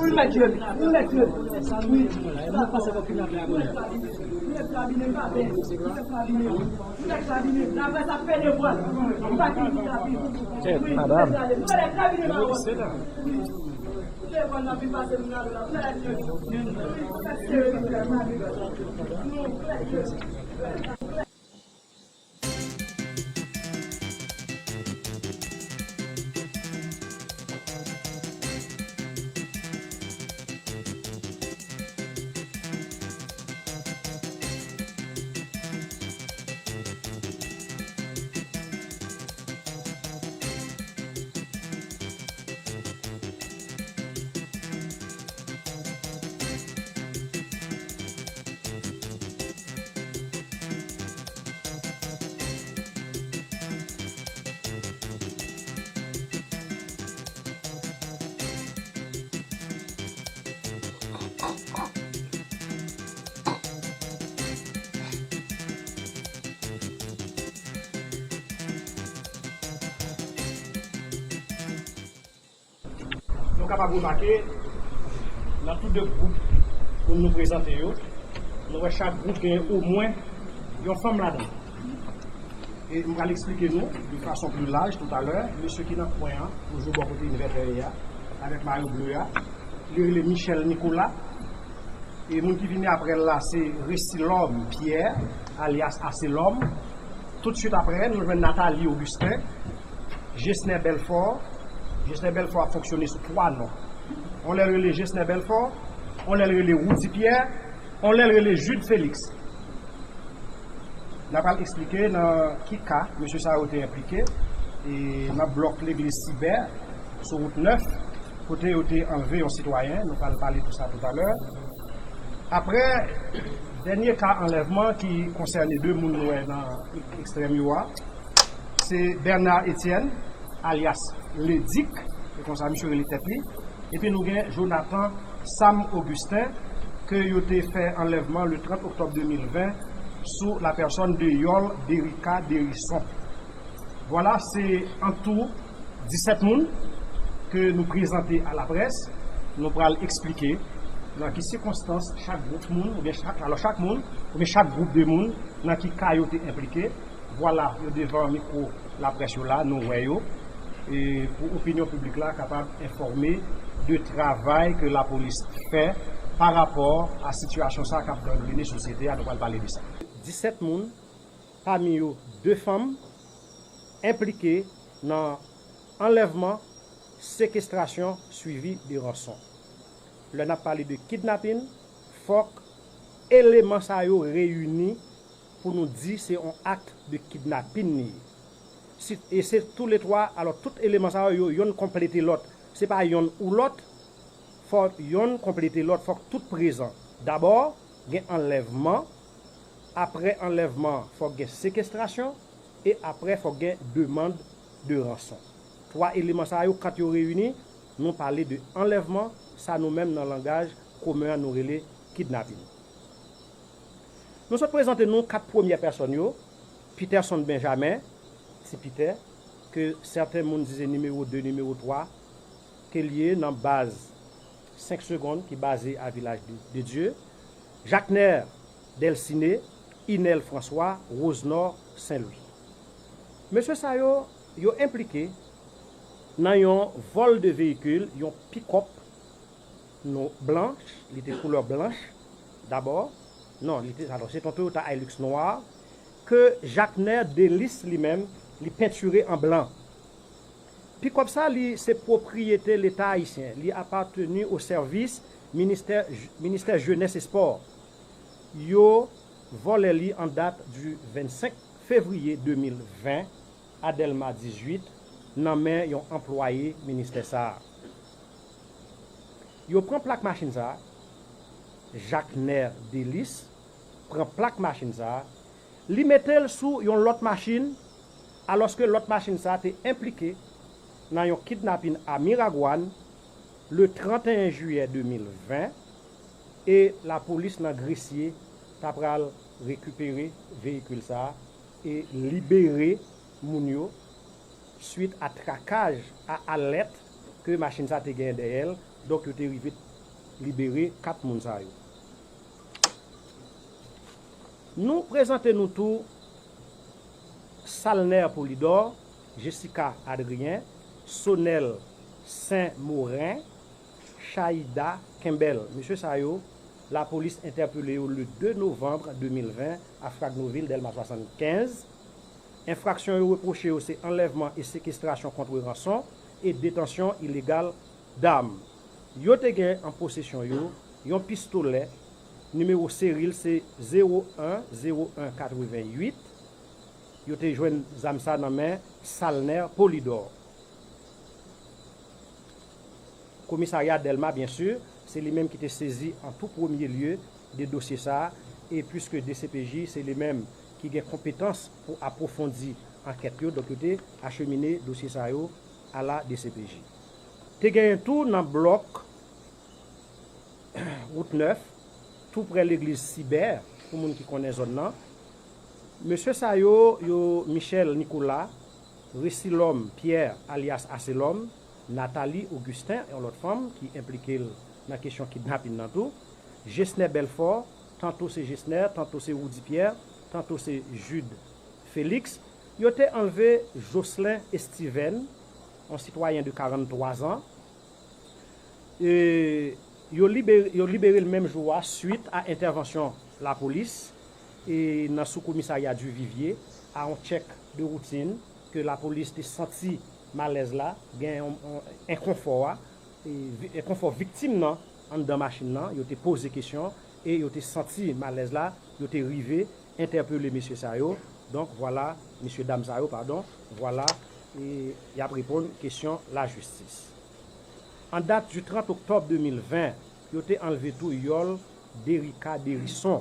Wi, mèt jwe. Wi, mèt jwe. Wi. Nèg kabine m pa pè. Nèg kabine m. Nèg kabine m. Laprès ap pede vwal. M pa gen kidnapin. Wi, nèg kabine m a wòch. Wi. Lekòl n ap vin pase moun nan la. Nèg jwe. Wi, nèg jwe. Nou kapab remake, nan tou de gwoup moun nou prezante yo, nou wè chak gwoup gen omwen yon fanm ladan l. E m pral eksplike nou de fason pli laj toutalè, mesye ki nan kwen an, toujou bò kote envètè a, avèk mayo ble a, li rele Michel Nicolas. E moun ki vini apre l la, se Resilòm Pierre, alyas Aselòm. Toutswit apre, nou jwenn Nathalie Augustin, Gesner Belfort. Gesner Belfort ap fonksyone sou twa non. On lè l rele Gesner Belfort, on lè l rele Roudy Pierre, on lè l rele Jude Félix. N ap al eksplike nan ki ka mesye sa yo te enplike, e nan blòk legliz Sibè, sou wout nèf, kote yo te anlve yon sitwayen. Nou pral pale de sa toutalè. Apre, dènye ka anlèvman ki konsène de moun nou wè nan ekstrèm yo a, se Bernard Etienne, alyas Ledik, se konsa misye rele tèt li. Epi nou gen Jonathan Sam Augustin, ke yo te fè anlèvman le trant oktòb de mil ven sou la pèsòn de Yòl Derika Derison. Vwala, se an tou disèt moun ke nou prezante a laprès. Nou pral eksplike nan ki sikonstans chak gwoup moun, oubyen chak, alò chak moun, oubyen chak gwoup de moun, nan ki ka yo te enplike. Vwala, yo devan mikwo laprès yo la, nou wè yo. E pou opinyon piblik la kapab enfòme de travay ke lapolis fè Pa rapò a sitiyasyon sa k ap gangrene sosyete a, nou pral pale de sa. Disèt moun, pami yo de fanm, enplike nan anlèvman, sekestrasyon, swivi de ranson. Lè n ap pale de kidnapin, fòk eleman sa yo reyini pou nou di se yon akt de kidnapin li ye. Si, e se toulètwa, alò, tout eleman sa yo, yo yonn konplete lòt. Se pa yonn ou lòt, fò yonn konplete lòt, fòk tout prezan. Dabò, gen anlèvman, apre anlèvman, fòk gen sekestrasyon, e apre, fòk gen demann de ranson. Twa eleman sa yo, kan yo reyini, nou pale de anlèvman, sa nou menm nan langaj komen an nou rele kidnapin. Nou sot prezante nou kat premyè pèsòn yo, Peterson Benjamin, Ti Pitè, ke sèten moun di se nimewo de, nimewo twa, ke l ye nan baz senk segonn ki baze a Vilaj de, de Dye, Jacner Delciné, Inel François, Rosenor Saint Louis. Mesye sa yo, yo enplike nan yon vòl de veyikil, yon pikòp, non, blanch, li te koulè blanch, dabò. Non, li te, alò, se yon Toyota Hilux nwa, ke Jacner Delis li menm, li pentire an blan. Pikòp sa, li se pwopriyete Leta ayisyen. Li apateni o sèvis ministè, ministè jenès e spò. Yo vòlè li an dat di vennsenk fevriye de mil ven a Dèlma dizuit, nan men yon anplwaye ministè sa a. Yo pran plak machin sa a, Jacner Delis pran plak machin sa a, li mete l sou yon lòt machin, alòske lòt machin sa a te enplike nan yon kidnapin a Miragwàn, le trannteyen jiyè de mil ven, e lapolis nan Gresye ta pral rekipere veyikil sa a e libere moun yo, swit a trakaj, a alèt ke machin sa te genyen dèyè l. Donk, yo te rive libere kat moun sa yo. Nou prezante nou tou Salner Polidor, Jessica Adrien, Sonel Saint Morin, Chaïda Kembel. Mesye sa yo, lapolis entèpele yo le de novanm de mil ven a Fragnonville, Dèlma swasannkenz. Enfraksyon yo repwoche yo se anlèvman e sekestrasyon kont ranson e detansyon ilegal dam. Yo te gen an posesyon yo yon pistolè, nimewo seri l se zewo en zewo en katreventuit. Yo te jwenn zam sa nan men Salner Polidor. Komisarya Dèlma, byen si, se li menm ki te sezi an tou premye lye de dosye sa a, e piske D C P J se li menm ki gen konpetans pou apwofondi ankèt yo, donk yo te achemine dosye sa yo a la D C P J. Te genyen tou nan blòk Wout nèf, tou prè legliz Sibè, pou moun ki konnen zòn nan. Mesye sa yo, yo Michel Nicolas, Resilòm Pierre alyas Aselòm, Nathalie Augustin, yon lòt fanm ki enplike l nan kesyon kidnapin nan tou, Gesner Belfort, tanto se Gesner, tanto se Roudy Pierre, tanto se Jude Félix, yo te anlve Jocelyn Estiven, yon sitwayen de karannntwa zan, e yo libere, yo libere l menm jou a swit a entèvansyon lapolis e nan sou komisarya Duvivier a yon tchèk de woutin ke lapolis te santi malèz la, gen yon, yon enkonfò a, e vi- enkonfò viktim nan anndan machin nan, yo te poze kesyon e yo te santi malèz la, yo te rive entèpele mesye sa yo. Donk, vwala, mesye dam sa yo, padon, vwala, e y ap reponn kesyon lajistis. An dat du trant oktòb de mil ven, yo te anlve tou yòl Derika Derison.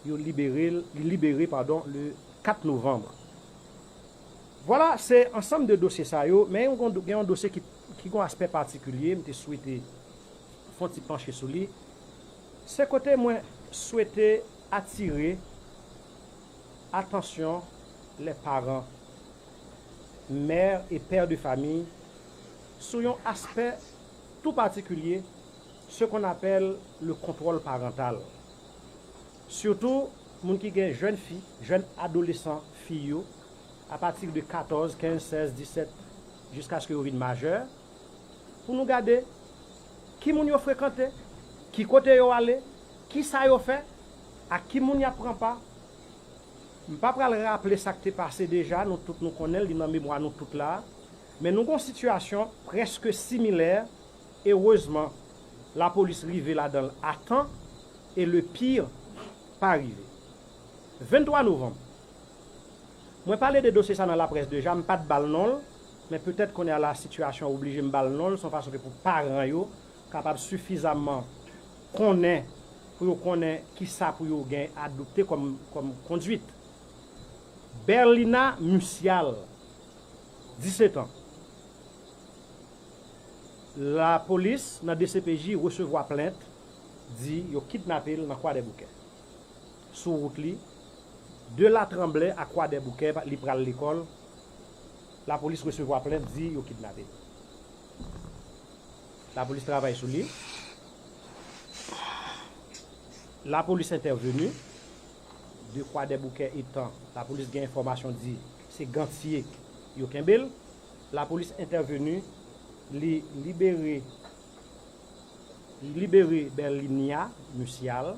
Yo libere l, li libere, padon, le kat novanm. Vwala, se ansanm de dosye sa yo, men yon, gen yon dosye ki, ki gen yon aspè patikilye, m te swete fè yon ti panche sou li. Se kote mwen swete atire atansyon les parents, mères et pères de famille, sou yon aspè tou patikilye, ce qu'on appelle le contrôle parental. Sitou, moun ki gen jèn fi, jèn adolesan fi yo, apati de katòz, kenz, sèz, disèt, jiskaske yo vin majè, pou nou gade ki moun yo frekante, Ki kote yo ale? Kisa yo fè? Ak ki moun y ap pran pa? M pa pral raple sa k te pase deja, nou tout nou konnen l, li nan memwa nou tout la. Men nou gon sitiyasyon prèske similè. Erezman, lapolis rive ladan l a tan e le pire pa rive. Venntwa novanm, mwen pale de dosye sa nan laprès deja, m pa t ba l non l, men petèt kounye a la sitiyasyon oblije m ba l non l, se yon fason ke pou paran yo kapab sifizamman konnen, pou yo konnen kisa pou yo gen adopte kòm, kòm kondwit. Berlina Musial, disèt an. Lapolis nan D C P J resevwa plent, di yo kidnape l nan Kwadèboukè. Sou wout li, de Latranblè a Kwadèboukè, li pral lekòl. Lapolis resevwa plent, di yo kidnape l. Lapolis travay sou li. Lapolis entèveni. De Kwadèboukè etan lapolis gen enfòmasyon di se Gantye yo kenbe l. Lapolis entèveni, li libere, libere Berlinia Musial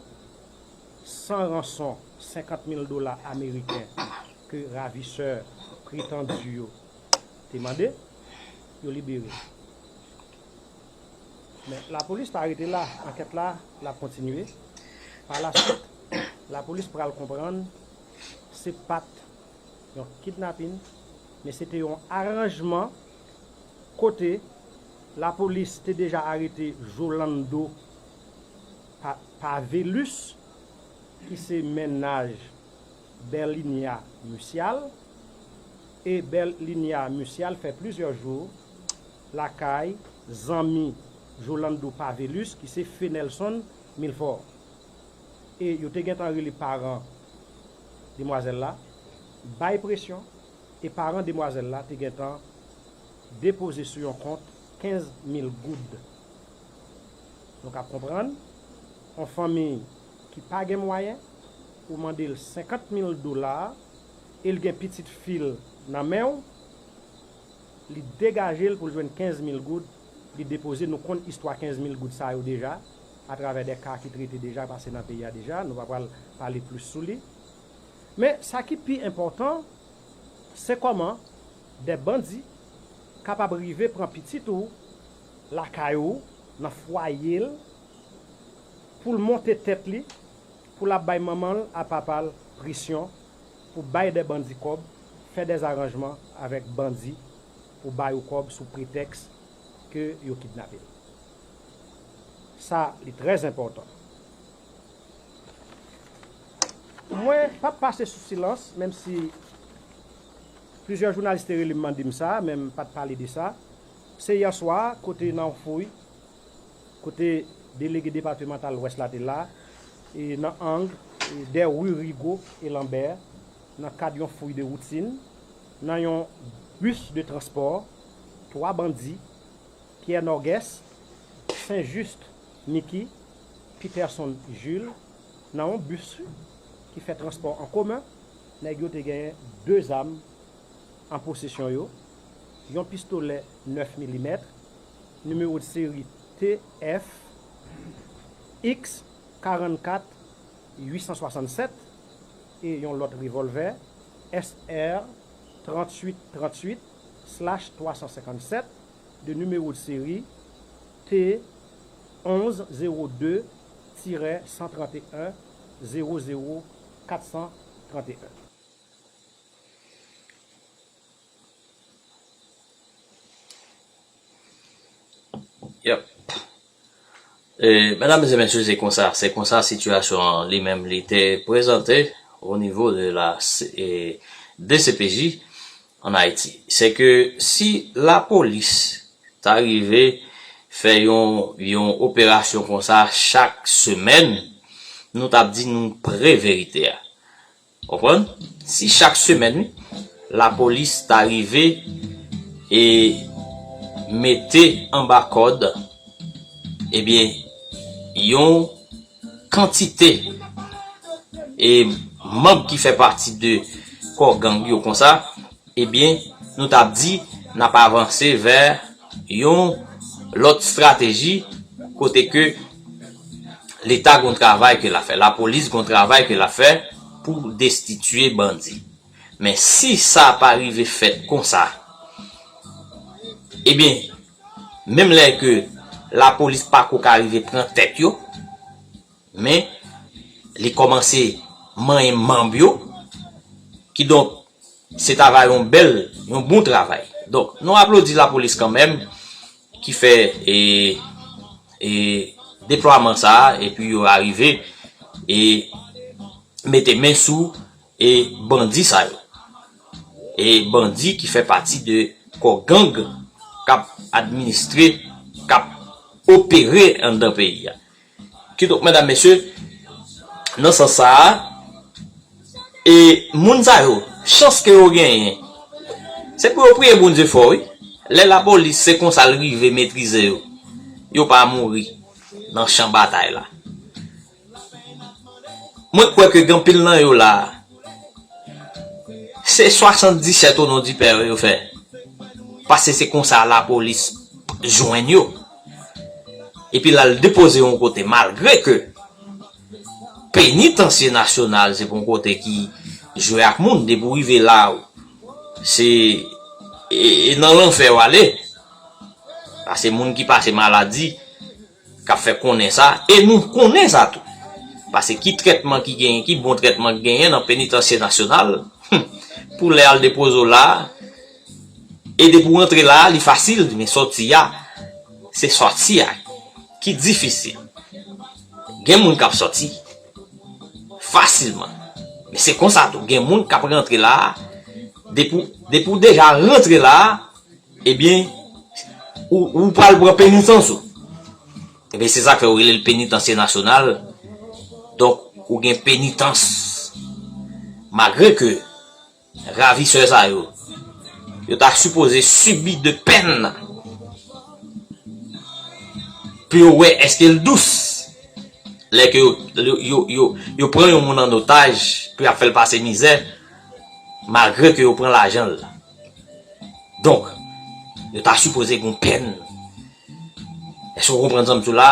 san ranson senkant mil dola ameriken ke ravisè pretandi yo te mande, yo libere. Men lapolis pa rete la, ankèt la, l ap kontinye. Pa la swit, lapolis pral konprann se pa t yon kidnapin, men se te yon aranjman kote lapolis te deja arete Jolando Pa-, Pavelus, ki se mennaj Berlinia Musial, e Berlinia Musial fè plizyè jou lakay zanmi Jolando Pavelus, ki se Fenelson Milfort. E yo te gentan rele paran demwazèl la, bay presyon, e paran demwazèl la te gentan depoze sou yon kont kenz mil goud. Nou ka konprann, yon fanmi ki pa gen mwayen, ou mande l senkant mil dola, e l gen pitit fi l nan men w, li degaje l pou l jwenn kenz mil goud, li depoze, nou konn istwa kenz mil goud sa yo deja, atravè de ka ki trete deja, pase nan peyi a deja, nou pa pral pale plis sou li. Men sa ki pi enpòtan, se kòman de bandi kapab rive pran pitit ou lakay ou, nan fwaye l, pou l monte tèt li, pou l ap bay manman l a papa l presyon pou bay de bandi kòb, fè de aranjman avèk bandi pou ba yo kòb sou pretèks ke yo kidnape l. Sa, li trè enpòtan. Mwen p ap pase sou silans, menm si plizyè jounalis te rele m mande m sa, men m pa t pale de sa. Se yè swa, kote nan yon fouy, kote delege depatmantal Lwès la te la, e nan ang, e dè ri Rigaud e Lambert, nan kad yon fouy de woutin, nan yon bis de transpò, twa bandi, Pierre Norguès, Saint Juste Micky, Peterson Jules, nan yon bis ki fè transpò an komen, nèg yo te genyen de zam an posesyon yo, yon pistolè nèf milimèt, nimewo de seri T F X karannkat uit san swasannsèt, e yon lòt revòlvè S R tranntuit tranntuit slash twa san senkannsèt, de nimewo de seri T onz zewo de tirè san trannteyen zewo zewo kat san trannteyen. Yep. E, medam e mesye, se konsa, se konsa sitiyasyon an li menm li te prezante o nivo de la, e, D C P J an Ayiti. Se ke si lapolis ta rive fè yon, yon operasyon konsa chak semèn, nou t ap di nou pre verite a. Konprann? Si chak semèn, wi, lapolis ta rive e mete anba kòd, ebyen, yon kantite e manm ki fè pati de kò gang yo konsa, ebyen, nou t ap di n ap avanse vè yon lòt estrateji kote ke Leta gon travay ke l ap fè, lapolis gon travay ke l ap fè pou destitye bandi. Men si sa pa rive fèt konsa, ebyen, menm lè ke lapolis pako ka rive pran tèt yo, men li kòmanse manyen manm yo, kidonk, se ta va yon bèl, yon bon travay. Donk, nou aplodi lapolis kanmenm ki fè e, e, deplwaman sa a, epi yo arive e mete men sou e bandi sa yo. E bandi ki fè pati de kò gang k ap administre, k ap opere anndan peyi a. Kidonk, medam, mesye, nan sans sa a, e moun sa yo, chans ke yo genyen, se pou yo priye Bondye fò, wi. Lè lapolis, se konsa l rive metrize yo, yo pa mouri nan chan batay la. Mwen kwè ke gen anpil nan yo la, se swasanndisèt o non di pè yo fè. Paske se konsa lapolis jwenn yo. Epi l al depoze yon kote, malgre ke penitansye nasyonal se pou yon kote ki jwe ak moun, depi w rive la, se e, e nan lanfè w ale. Paske moun ki pase maladi, k ap fè konnen sa, e nou konnen sa tou. Paske ki trètman ki genyen, ki bon trètman ki genyen nan penitansye nasyonal, hmm, pou lè al depoze w la, e depi w rantre la, li fasil, men sòti a, se sòti a ki difisil. Gen moun k ap sòti fasilman, men se konsa tou, gen moun k ap rantre la, depi, depi w deja rantre la, ebyen, ou, ou pral pran penitans ou. Ebyen, se sa k fè yo rele l penitansye nasyonal. Donk, ou gen penitans. Malgre ke ravisè sa yo, yo ta sipoze sibi de pèn pou yo wè èske l dous. Lè ke yo, yo, yo, yo, yo pran yon moun an otaj, pou y ap fè l pase mizè, malgre ke yo pran lajan l. Donk, yo ta sipoze gen yon pèn. Èske w konprann sa m di w la?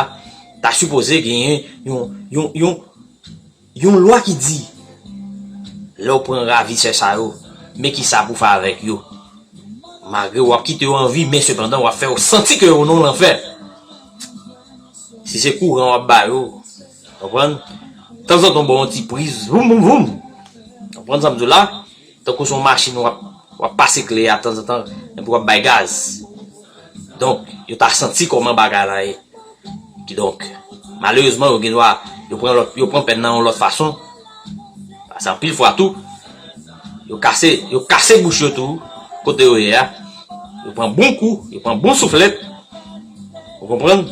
Ta sipoze genyen yon, yon, yon, yon lwa ki di, lè w pran ravisè sa yo, men kisa pou fè avèk yo. Malgre w ap kite yo an vi, men sepandan, w ap fè yo santi ke yo nan lanfè. Si se kouran w ap ba yo, konprann? Tanzantan, w ba yo yon ti priz, voum, voum, voum. Konprann sa m di w la? Tankou se yon machin w ap, w ap pase kle a tanzantan, epi w ap bay gaz. Donk, yo ta santi kòman bagay la ye. Kidonk, malerezman, yo gen dwa, yo pran lòt, yo pran pèn nan yon lòt fason. Paske anpil fwa tou, yo kase, yo kase bouch yo tou, kote yo ye a. Yo pran bon kou, yo pran bon souflèt. Ou konprann?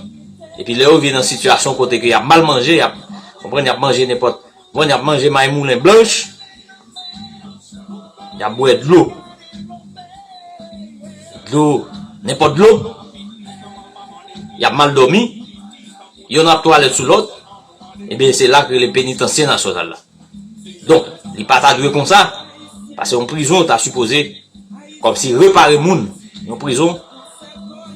Epi lè yo vin nan sitiyasyon kote ke y ap mal manje, y ap, konprann, y ap manje nenpòt, konprann, y ap manje may moulen blanch, y ap bwè dlo. Dlo, nenpòt dlo. Y ap mal dòmi. Yonn ap twalèt sou lòt. Ebyen, se la k rele penitansye nasyonal la. Donk, li pa ta dwe konsa, paske yon prizon ta sipoze kòmsi repare moun. Yon prizon,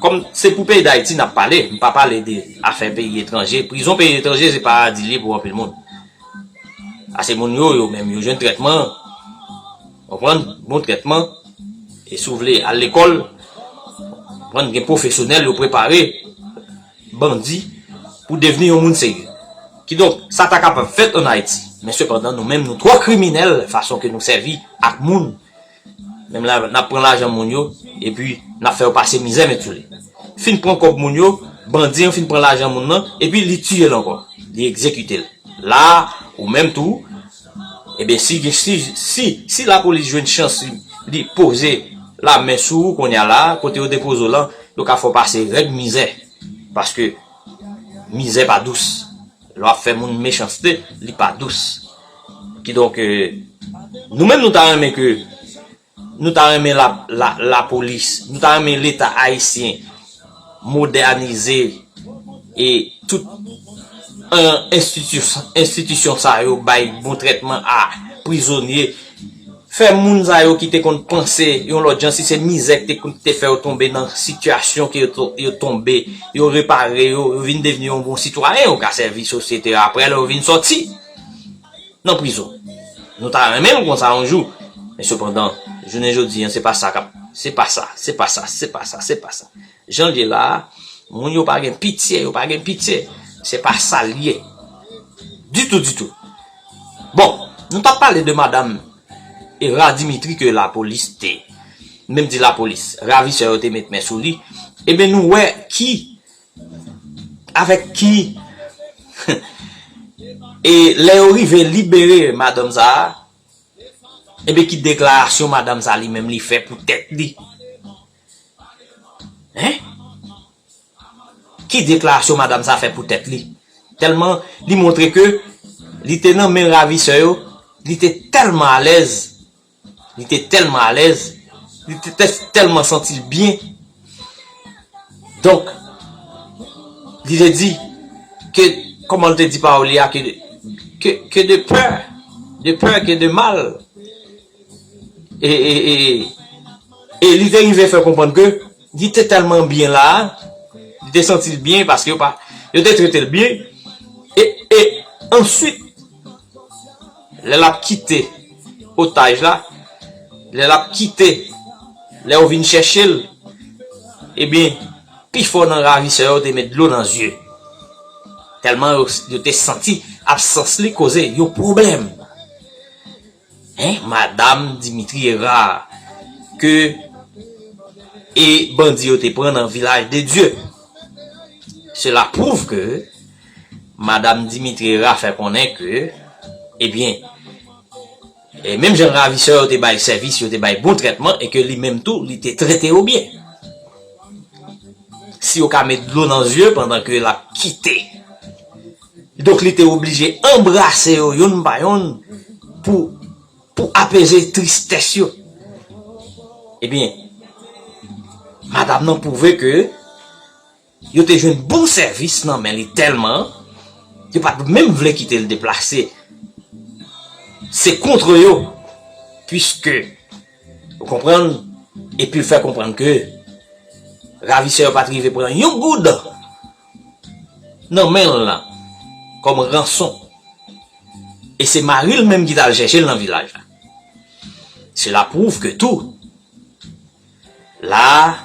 kòm se pou peyi Dayiti n ap pale, m pa pale de afè peyi etranje. Prizon peyi etranje se paradi li ye pou anpil moun. Paske moun yo, yo menm, yo jwenn trètman, konprann, bon trètman, e si w vle al lekòl, konprann, gen pwofesyonèl yo prepare bandi pou devni yon moun serye. Kidonk, sa ta kapab fèt ann Ayiti. Men sepandan, nou menm, nou twò kriminèl fason ke nou sèvi ak moun. Menm la, n ap pran lajan moun yo, epi n ap fè yo pase mizè men toule. Fin pran kòb moun yo, bandi an fin pran lajan moun nan, epi li tiye l ankò. Li egzekite l. La, ou menm tou, ebyen, si, si, si, si lapolis jwenn chans li, li poze lamen sou ou kounye a la, kote yo depoze w lan, yo ka fè w pase rèd mizè. Paske mizè pa dous. Lè w ap fè moun mechanste, li pa dous. Kidonk, eh, nou menm nou ta renmen ke, nou ta renmen la, la, lapolis, nou ta renmen Leta ayisyen modènize e tout, eh, enstitisyon, enstitisyon sa yo bay bon trètman a prizonye, fè moun sa yo ki te konn panse yon lòt jan, si se mizè ki te konn te fè yo tonbe nan sitiyasyon ke yo to-, yo tonbe, yo repare yo, yo vin devni yon bon sitwayen, yo ka sèvi sosyete a apre lè yo vin sòti nan prizon. Nou ta renmen l konsa yon jou. Men sepandan, jounen jodi a, se pa sa k ap, se pa sa, se pa sa, se pa sa, se pa sa. Jan l ye la a, moun yo pa gen pitye, yo pa gen pitye. Se pa sa l ye. Ditou, ditou. Bon, nou t ap pale de madanm Era Dimitri ke lapolis te, menm di lapolis, ravisè yo te met men sou li. Ebyen, nou wè ki, avèk ki, e lè yo rive libere madanm sa a, ebyen, ki deklarasyon madanm sa li menm li fè pou tèt li. Hein? Ki deklarasyon madanm sa fè pou tèt li? Tèlman li montre ke li te nan men ravisè yo, li te tèlman alèz, li te tèlman alèz, li te tè-, tèlman santi l byen. Donk, li te di ke, kòman l te di pawòl li a, ke, ke, que de peur, de peur que de mal. E, e, e, e li te rive fè konprann ke li te tèlman byen la a, li te santi l byen paske yo pa, yo te trete l byen. E, e answit, lè l ap kite otaj la, lè l ap kite, lè yo vin chèche l, ebyen, pifò nan ravisè yo te met dlo nan zye. Tèlman yo, yo te santi absans li koze yon pwoblèm. Hein, madanm Dimitri Hérard, ke e bandi yo te pran nan Vilaj de Dye. Cela prouve que madanm Dimitri Hérard fè konnen ke, ebyen, e menm jan ravisè yo te bay sèvis, yo te bay bon trètman, e ke li menm tou, li te trete yo byen. Si yo ka met dlo nan zye pandan ke l ap kite. Donk, li te oblije anbrase yo youn pa youn pou, pou apeze tristès yo. Ebyen, madanm nan pwouve ke yo te jwenn bon sèvis nan men li tèlman, yo pa t menm vle kite l deplase. Se kont yo, piske, ou konprann, epi l fè konprann ke ravisè yo pa t rive pran yon goud nan men l lan kòm ranson. E se mari l menm ki t al chèche l nan vilaj la. Cela prouve que tout, la,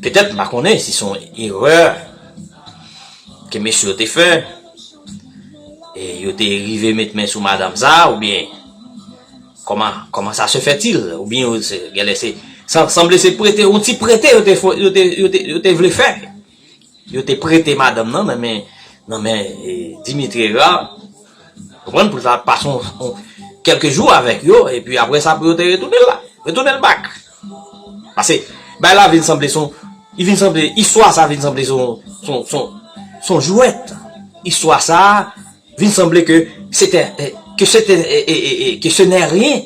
petèt, m pa konnen si se yon erè ke mesye yo te fè, e yo te rive met men sou madanm sa, oubyen kòman, kòman sa se fèt-il, oubyen yo se, genlè se, san-, sanble se prete, yon ti prete yo te fè, yo te, yo te, yo te vle fè. Yo te prete madanm nan nan men, nan men, e, Dimitri Hérard. Konprann, pou l ta pase yon, yon, kèlke jou avèk yo, epi apre sa pou yo te retounen l la. Retounen l back. Paske, bay la vin sanble son, li vin sanble, istwa sa vin sanble son, son, son, son jwèt. Istwa sa vin sanble ke se te, e, ke se te, e, e, e, e, que ce n'est rien.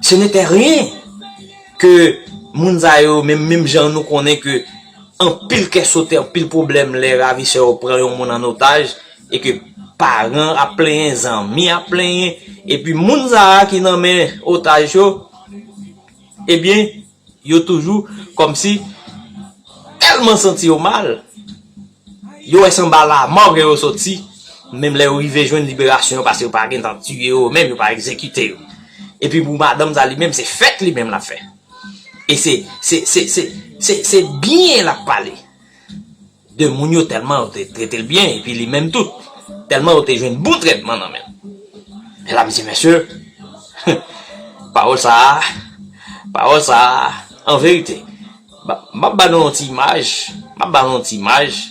Ce n'était rien. Ke moun sa yo, menm, menm jan nou konnen ke anpil kè sote, anpil pwoblèm lè ravisè yo pran yon moun an otaj, e ke paran ap plenyen, zanmi ap plenyen, epi moun sa a ki nan men otaj yo, ebyen, yo toujou kòmsi tèlman santi yo mal, yo wè se anba lamò ke yo soti, menm lè yo rive jwenn liberasyon yo, paske yo pa gentan tiye yo, menm yo pa egzekite yo. Epi pou madanm sa li menm, se fèt li menm l ap fè. E se, se, se, se, se, se byen l ap pale de moun yo tèlman yo te trete l byen, epi li menm tou, tèlman yo te jwenn bon trètman nan men l. Medam e mesye, pawòl sa a, pawòl sa a, an verite, m ap, m ap ba nou yon ti imaj, m ap ba nou yon ti imaj,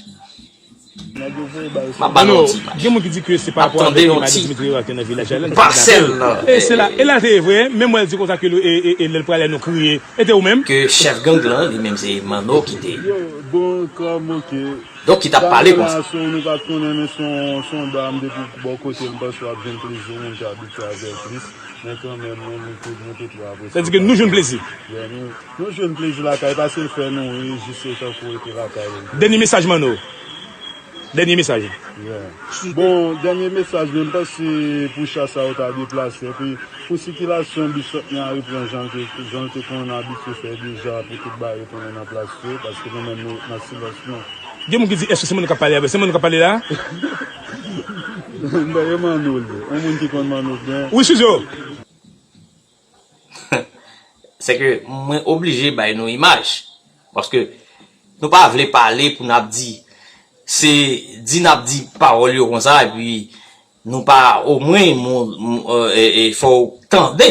m ap ba nou yon ti imaj. Gen moun ki di ke se pa rapò avèk madanm Dimitri Hérard ki nan vilaj la, li te kidnape l. E se la, e la te ye vre, menm wè l di konsa ke e, e, e lè l prale nou kriye. E te ou menm? Ke chèf gang lan, li menm se Manno ki te. Yo, bon, kòm, oke. Donk, ki t ap pale konsa. Sa nou pa t konnen, men se yon, se yon dam depi bò kote m panse w ap jwenn plezi, moun ki abitye avè l plis. Men kanmenm, mwen, mwen te, mwen te twò apresye. Sa di ke nou jwenn plezi. Yeah, nou, nou jwenn plezi lakay, paske l fè nou ri, jis se tankou rete lakay. Dènye mesaj, Manno. Dènye mesaj. Bon, dènye mesaj, men m panse pou chasa yo ta deplase, epi pou sikilasyon bis sot nan repran jan l te jan l te konn abitye fè deja, pou tout bagay retounen nan plas yo, paske nou menm nou nan silans nou. Gen moun ki di, èske se mwen k ap pale avè, se mwen k ap pale la? Dayè Manno l ye. Yon moun ki konn Manno byen. Wi, Sizo. Se ke mwen oblije bay nou imaj. Paske nou pa vle pale pou n ap di, se di n ap di pawòl yo konsa, epi nou pa omwen, fò w tande.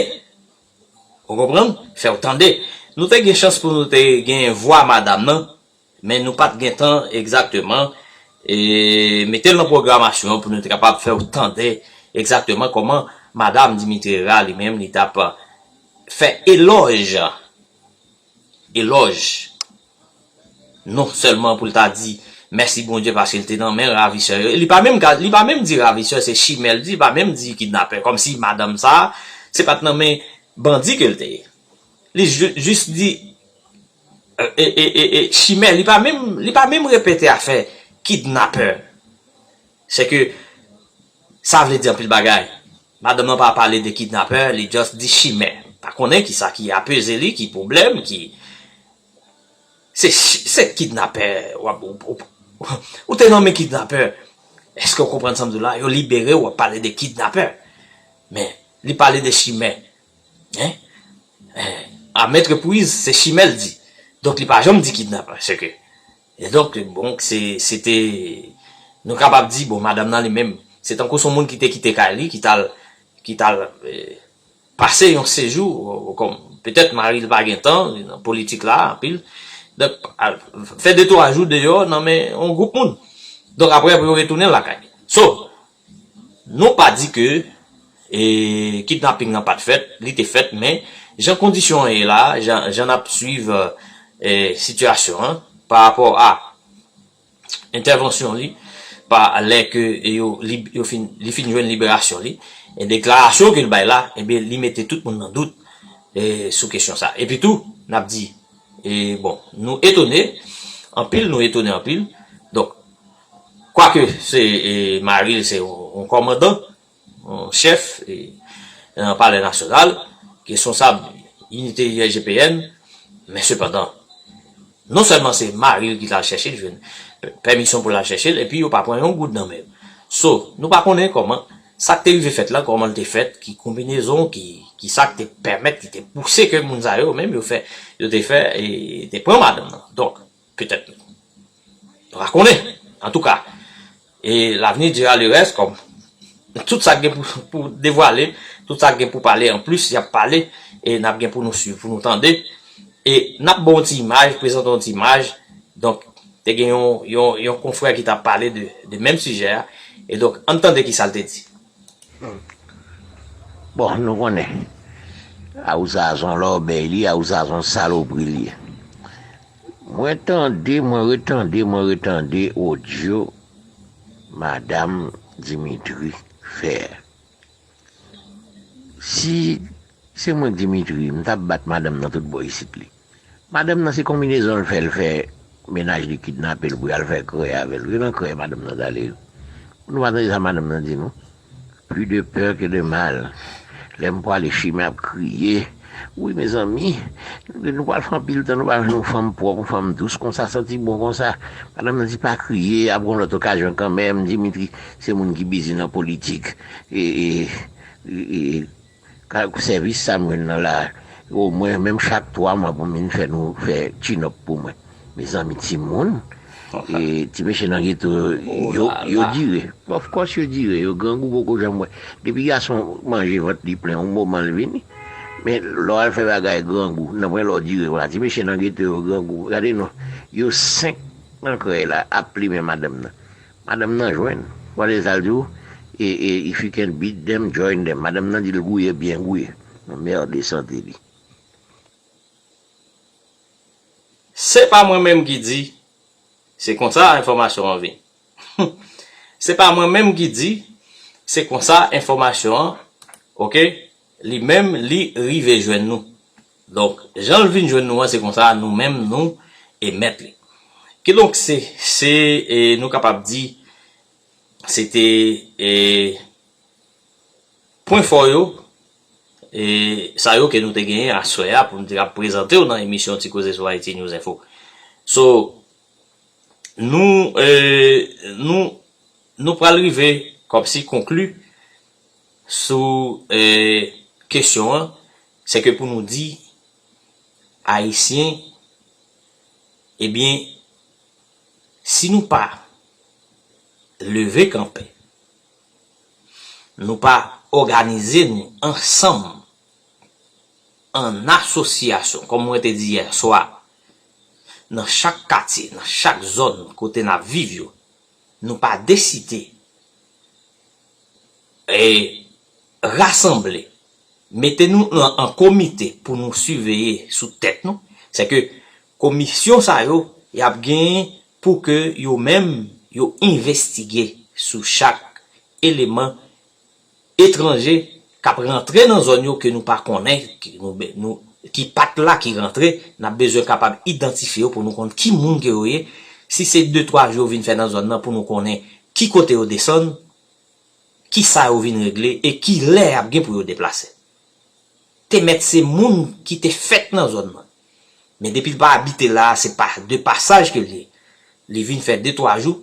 Ou konprann? Fè w tande. Nou te gen chans pou nou te gen vwa madanm nan, men nou pa t gen tan egzakteman mete l nan pwogramasyon an pou nou te kapab fè w tande egzakteman kòman madanm Dimitri Herrera li menm li t ap fè elòj, elòj, non sèlman pou l ta di mèsi Bondye paske l te nan men ravisè yo. Li pa menm ka, li pa menm di ravisè se chimè l di, li pa menm di kidnapè. Kòmsi madanm sa a, se pa t nan men bandi ke l te ye. Li jis di e, e, e, e, chimè, li pa menm, li pa menm repete afè kidnapè. Se ke sa vle di anpil bagay. Madanm nan pa pale de kidnapè, li just di chimè. Pa konnen kisa ki apeze li, ki pwoblèm, ki se se kidnapè w ap ou te nonmen kidnapè. Èske w konprann sa m di w la? Yo libere w, w ap pale de kidnapè. Men li pale de chimè. Hein? A mèt repriz se chimè l di. Donk li pa janm di kidnapè se ke. E donk bon se se te nou kapab di bon madanm nan li menm se tankou se yon moun ki te kite kay li ki t al ki t al pase yon sejou kòm petèt mari l pa gen tan nan politik la anpil. Donk fè de twa jou deyò nan men yon gwoup moun. Donk apre pou yo retounen lakay li. So, nou pa di ke e, kidnaping nan pa t fèt, li te fèt, men jan kondisyon an ye la, jan, jan n ap swiv e, sitiyasyon an pa rapò a entèvansyon li, pa lè ke yo, li, yo fin, li fin jwenn liberasyon li, e deklarasyon ke l bay la, ebyen li mete tout moun nan dout e, sou kesyon sa. Epi tou, n ap di, e, bon, nou etone anpil, nou etone anpil. Donk, kwake se e, mari l se yon kòmandan, yon chèf e, nan Palè Nasyonal, ki responsab inite I G P N, men sepandan, non sèlman se mari l ki t al chèche l, jwenn pèmisyon pou l al chèche l, epi yo pa pran yon goud nan men l. So, nou pa konnen kòman sa k te rive fèt la, kòman l te fèt, ki konbinezon, ki, ki sa k te pèmèt, ki te pouse ke moun sa yo menm yo fè, yo te fè, e te pran madanm nan. Donk, petèt, nou pa konnen. Antouka, e l'avenir dira le reste, kòm tout sa k gen pou, pou devwale, tout sa k gen pou pale anplis, y ap pale, e n ap gen pou nou swiv, pou nou tande. E n ap ba w yon ti imaj, prezante w yon ti imaj. Donk, te gen yon, yon, yon konfrè ki t ap pale de, de menm sijè a. E donk, ann tande kisa l te di. Bon, nou konnen. Awousa a se yon lòbèy li ye, Awousa a se yon salopri li ye. Mwen tande, mwen retande, mwen retande odyo madanm Dimitri fè a. Si se mwen k Dimitri, m t ap bat madanm nan tout bò isit li. Madanm nan se konbinezon l fè, l fè mennaj li kidnape l pou y al fè krè avè l. Yo nan krè madanm nan t ale yo. Nou pa tande sa madanm nan di nou? Plus de peur que de mal. Lè m pwale chimè ap kriye. Wi mezanmi, nou pral fè anpil tan nou pa jwenn yon fanm pwòp, yon fanm dous konsa, santi bon konsa. Madanm nan di pa kriye, ap gon lòt okazyon kanmenm. Dimitri se moun ki bizi nan politik. E, e, e, e, Ka sèvis sa m jwenn nan la, omwen menm chak twa mwa pou m vin fè nou fè chin up pou mwen. Mezanmi timoun, e, ti mesye nan geto yo, yo dire. Of course yo dire, yo grangou poko janm wè. Depi gason manje vant li plen, yon moman l vini. Men lè w al fè bagay grangou, nan pwen lè w dire konsa, ti mesye nan geto yo grangou. Gade non, yo senk nan krèy la ap plimen madanm nan. Madanm nan jwenn. Gade sa l di w, e, e, if you can beat them, join them. Madanm nan di l gouye byen gouye. Yon merde sante li. Se pa mwen menm ki di, se konsa enfòmasyon an vin. Se pa mwen menm ki di, se konsa enfòmasyon an, oke, li menm li rive jwenn nou. Donk, jan l vin jwenn nou an, se konsa nou menm nou emèt li. Kidonk, se, se, e, nou kapab di, se te e, pwen fò yo, e, sa yo ke nou te genyen aswè a pou nou te ka prezante w nan emisyon Ti Koze sou Haiti News Info. So, nou, e, nou, nou pral rive kòmsi konkli sou e, kesyon an, se ke pou nou di Ayisyen, ebyen, si nou pa leve kanpe, nou pa òganize nou ansanm an asosyasyon, kòm mwen te di yè swa, nan chak katye, nan chak zòn kote n ap viv yo, nou pa deside e, rasanble, mete nou an, an komite pou nou siveye sou tèt nou, se ke komisyon sa yo, y ap genyen pou ke yo menm, yo envestige sou chak eleman etranje k ap rantre nan zòn yo ke nou pa konnen, ki, nou, nou, ki pa t la, ki rantre, n ap bezwen kapab idantifye yo pou nou konn ki moun ke yo ye, si se de twa jou yo vin fè nan zòn nan pou nou konnen ki kote yo desann, ki sa yo vin regle e ki lè y ap gen pou yo deplase. Te mèt se moun ki te fèt nan zòn nan. Men depi l pa abite la, se pa de pasaj ke l ye. Li vin fè de twa jou,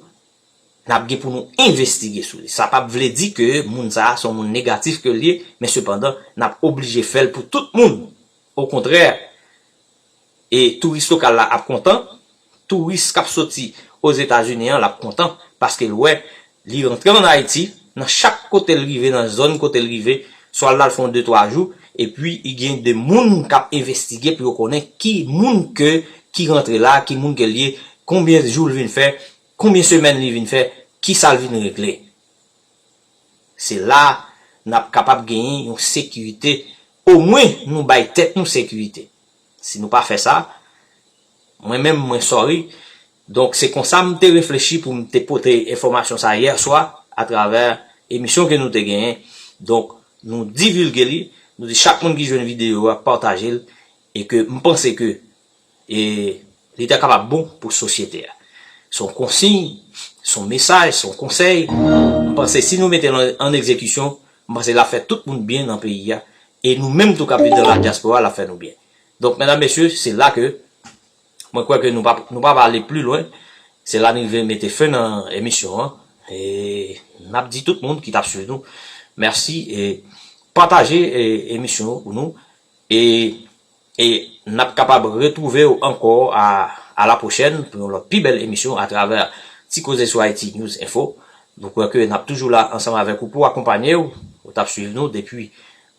n ap gen pou nou envestige sou li. Sa p ap vle di ke moun sa a se yon moun negatif ke l ye, men sepandan, n ap oblije fè l pou tout moun. Okontrè, e touris lokal la ap kontan, touris k ap soti Ozetazini an, l ap kontan, paske l wè li rantre ann Ayiti, nan chak kote l rive, nan zòn kote l rive, swa l al fè yon de twa jou, epi i gen de moun k ap envestige pou yo konnen ki moun ke, ki rantre la, ki moun ke l ye, konbyen jou l vin fè, konbyen semèn li vin fè, ki sa l vin regle. Se la n ap kapab genyen yon sekirite, omwen nou bay tèt nou sekirite. Si nou pa fè sa, mwen menm, mwen sorry. Donk, se konsa m te reflechi pou m te pote enfòmasyon sa yè swa atravè emisyon ke nou te genyen. Donk, nou divilge li, nou di chak moun ki jwenn videyo a, pataje l, e ke m panse ke e li ta kapab bon pou sosyete a. Se yon konsiy, se yon mesaj, se yon konsèy. M panse si nou mete l an, an egzekisyon, m panse l ap fè tout moun byen nan peyi a. E nou menm tou k ap viv nan la dyaspora, l ap fè nou byen. Donk, medam, mesye, se la ke mwen kwè ke nou pa, nou pa pale pli lwen. Se la n rive mete fen nan emisyon an. E n ap di tout moun ki t ap swiv nou, mèsi. E pataje e, emisyon an pou nou. E, e n ap kapab retwouve w ankò a, a la pwochèn pou yon lòt pi bèl emisyon atravè Ti Koze sou Haiti News Info. Nou kwè ke n ap toujou la ansanm avèk ou pou akonpanye w. Ou t ap swiv nou depi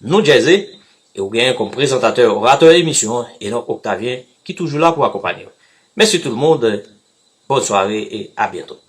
New Jersey. E ou genyen kòm prezantatè, oratè emisyon an, Enoch Octavien, ki toujou la pou akonpanye w. Mèsi tout moun. Bonne soirée et à bientôt.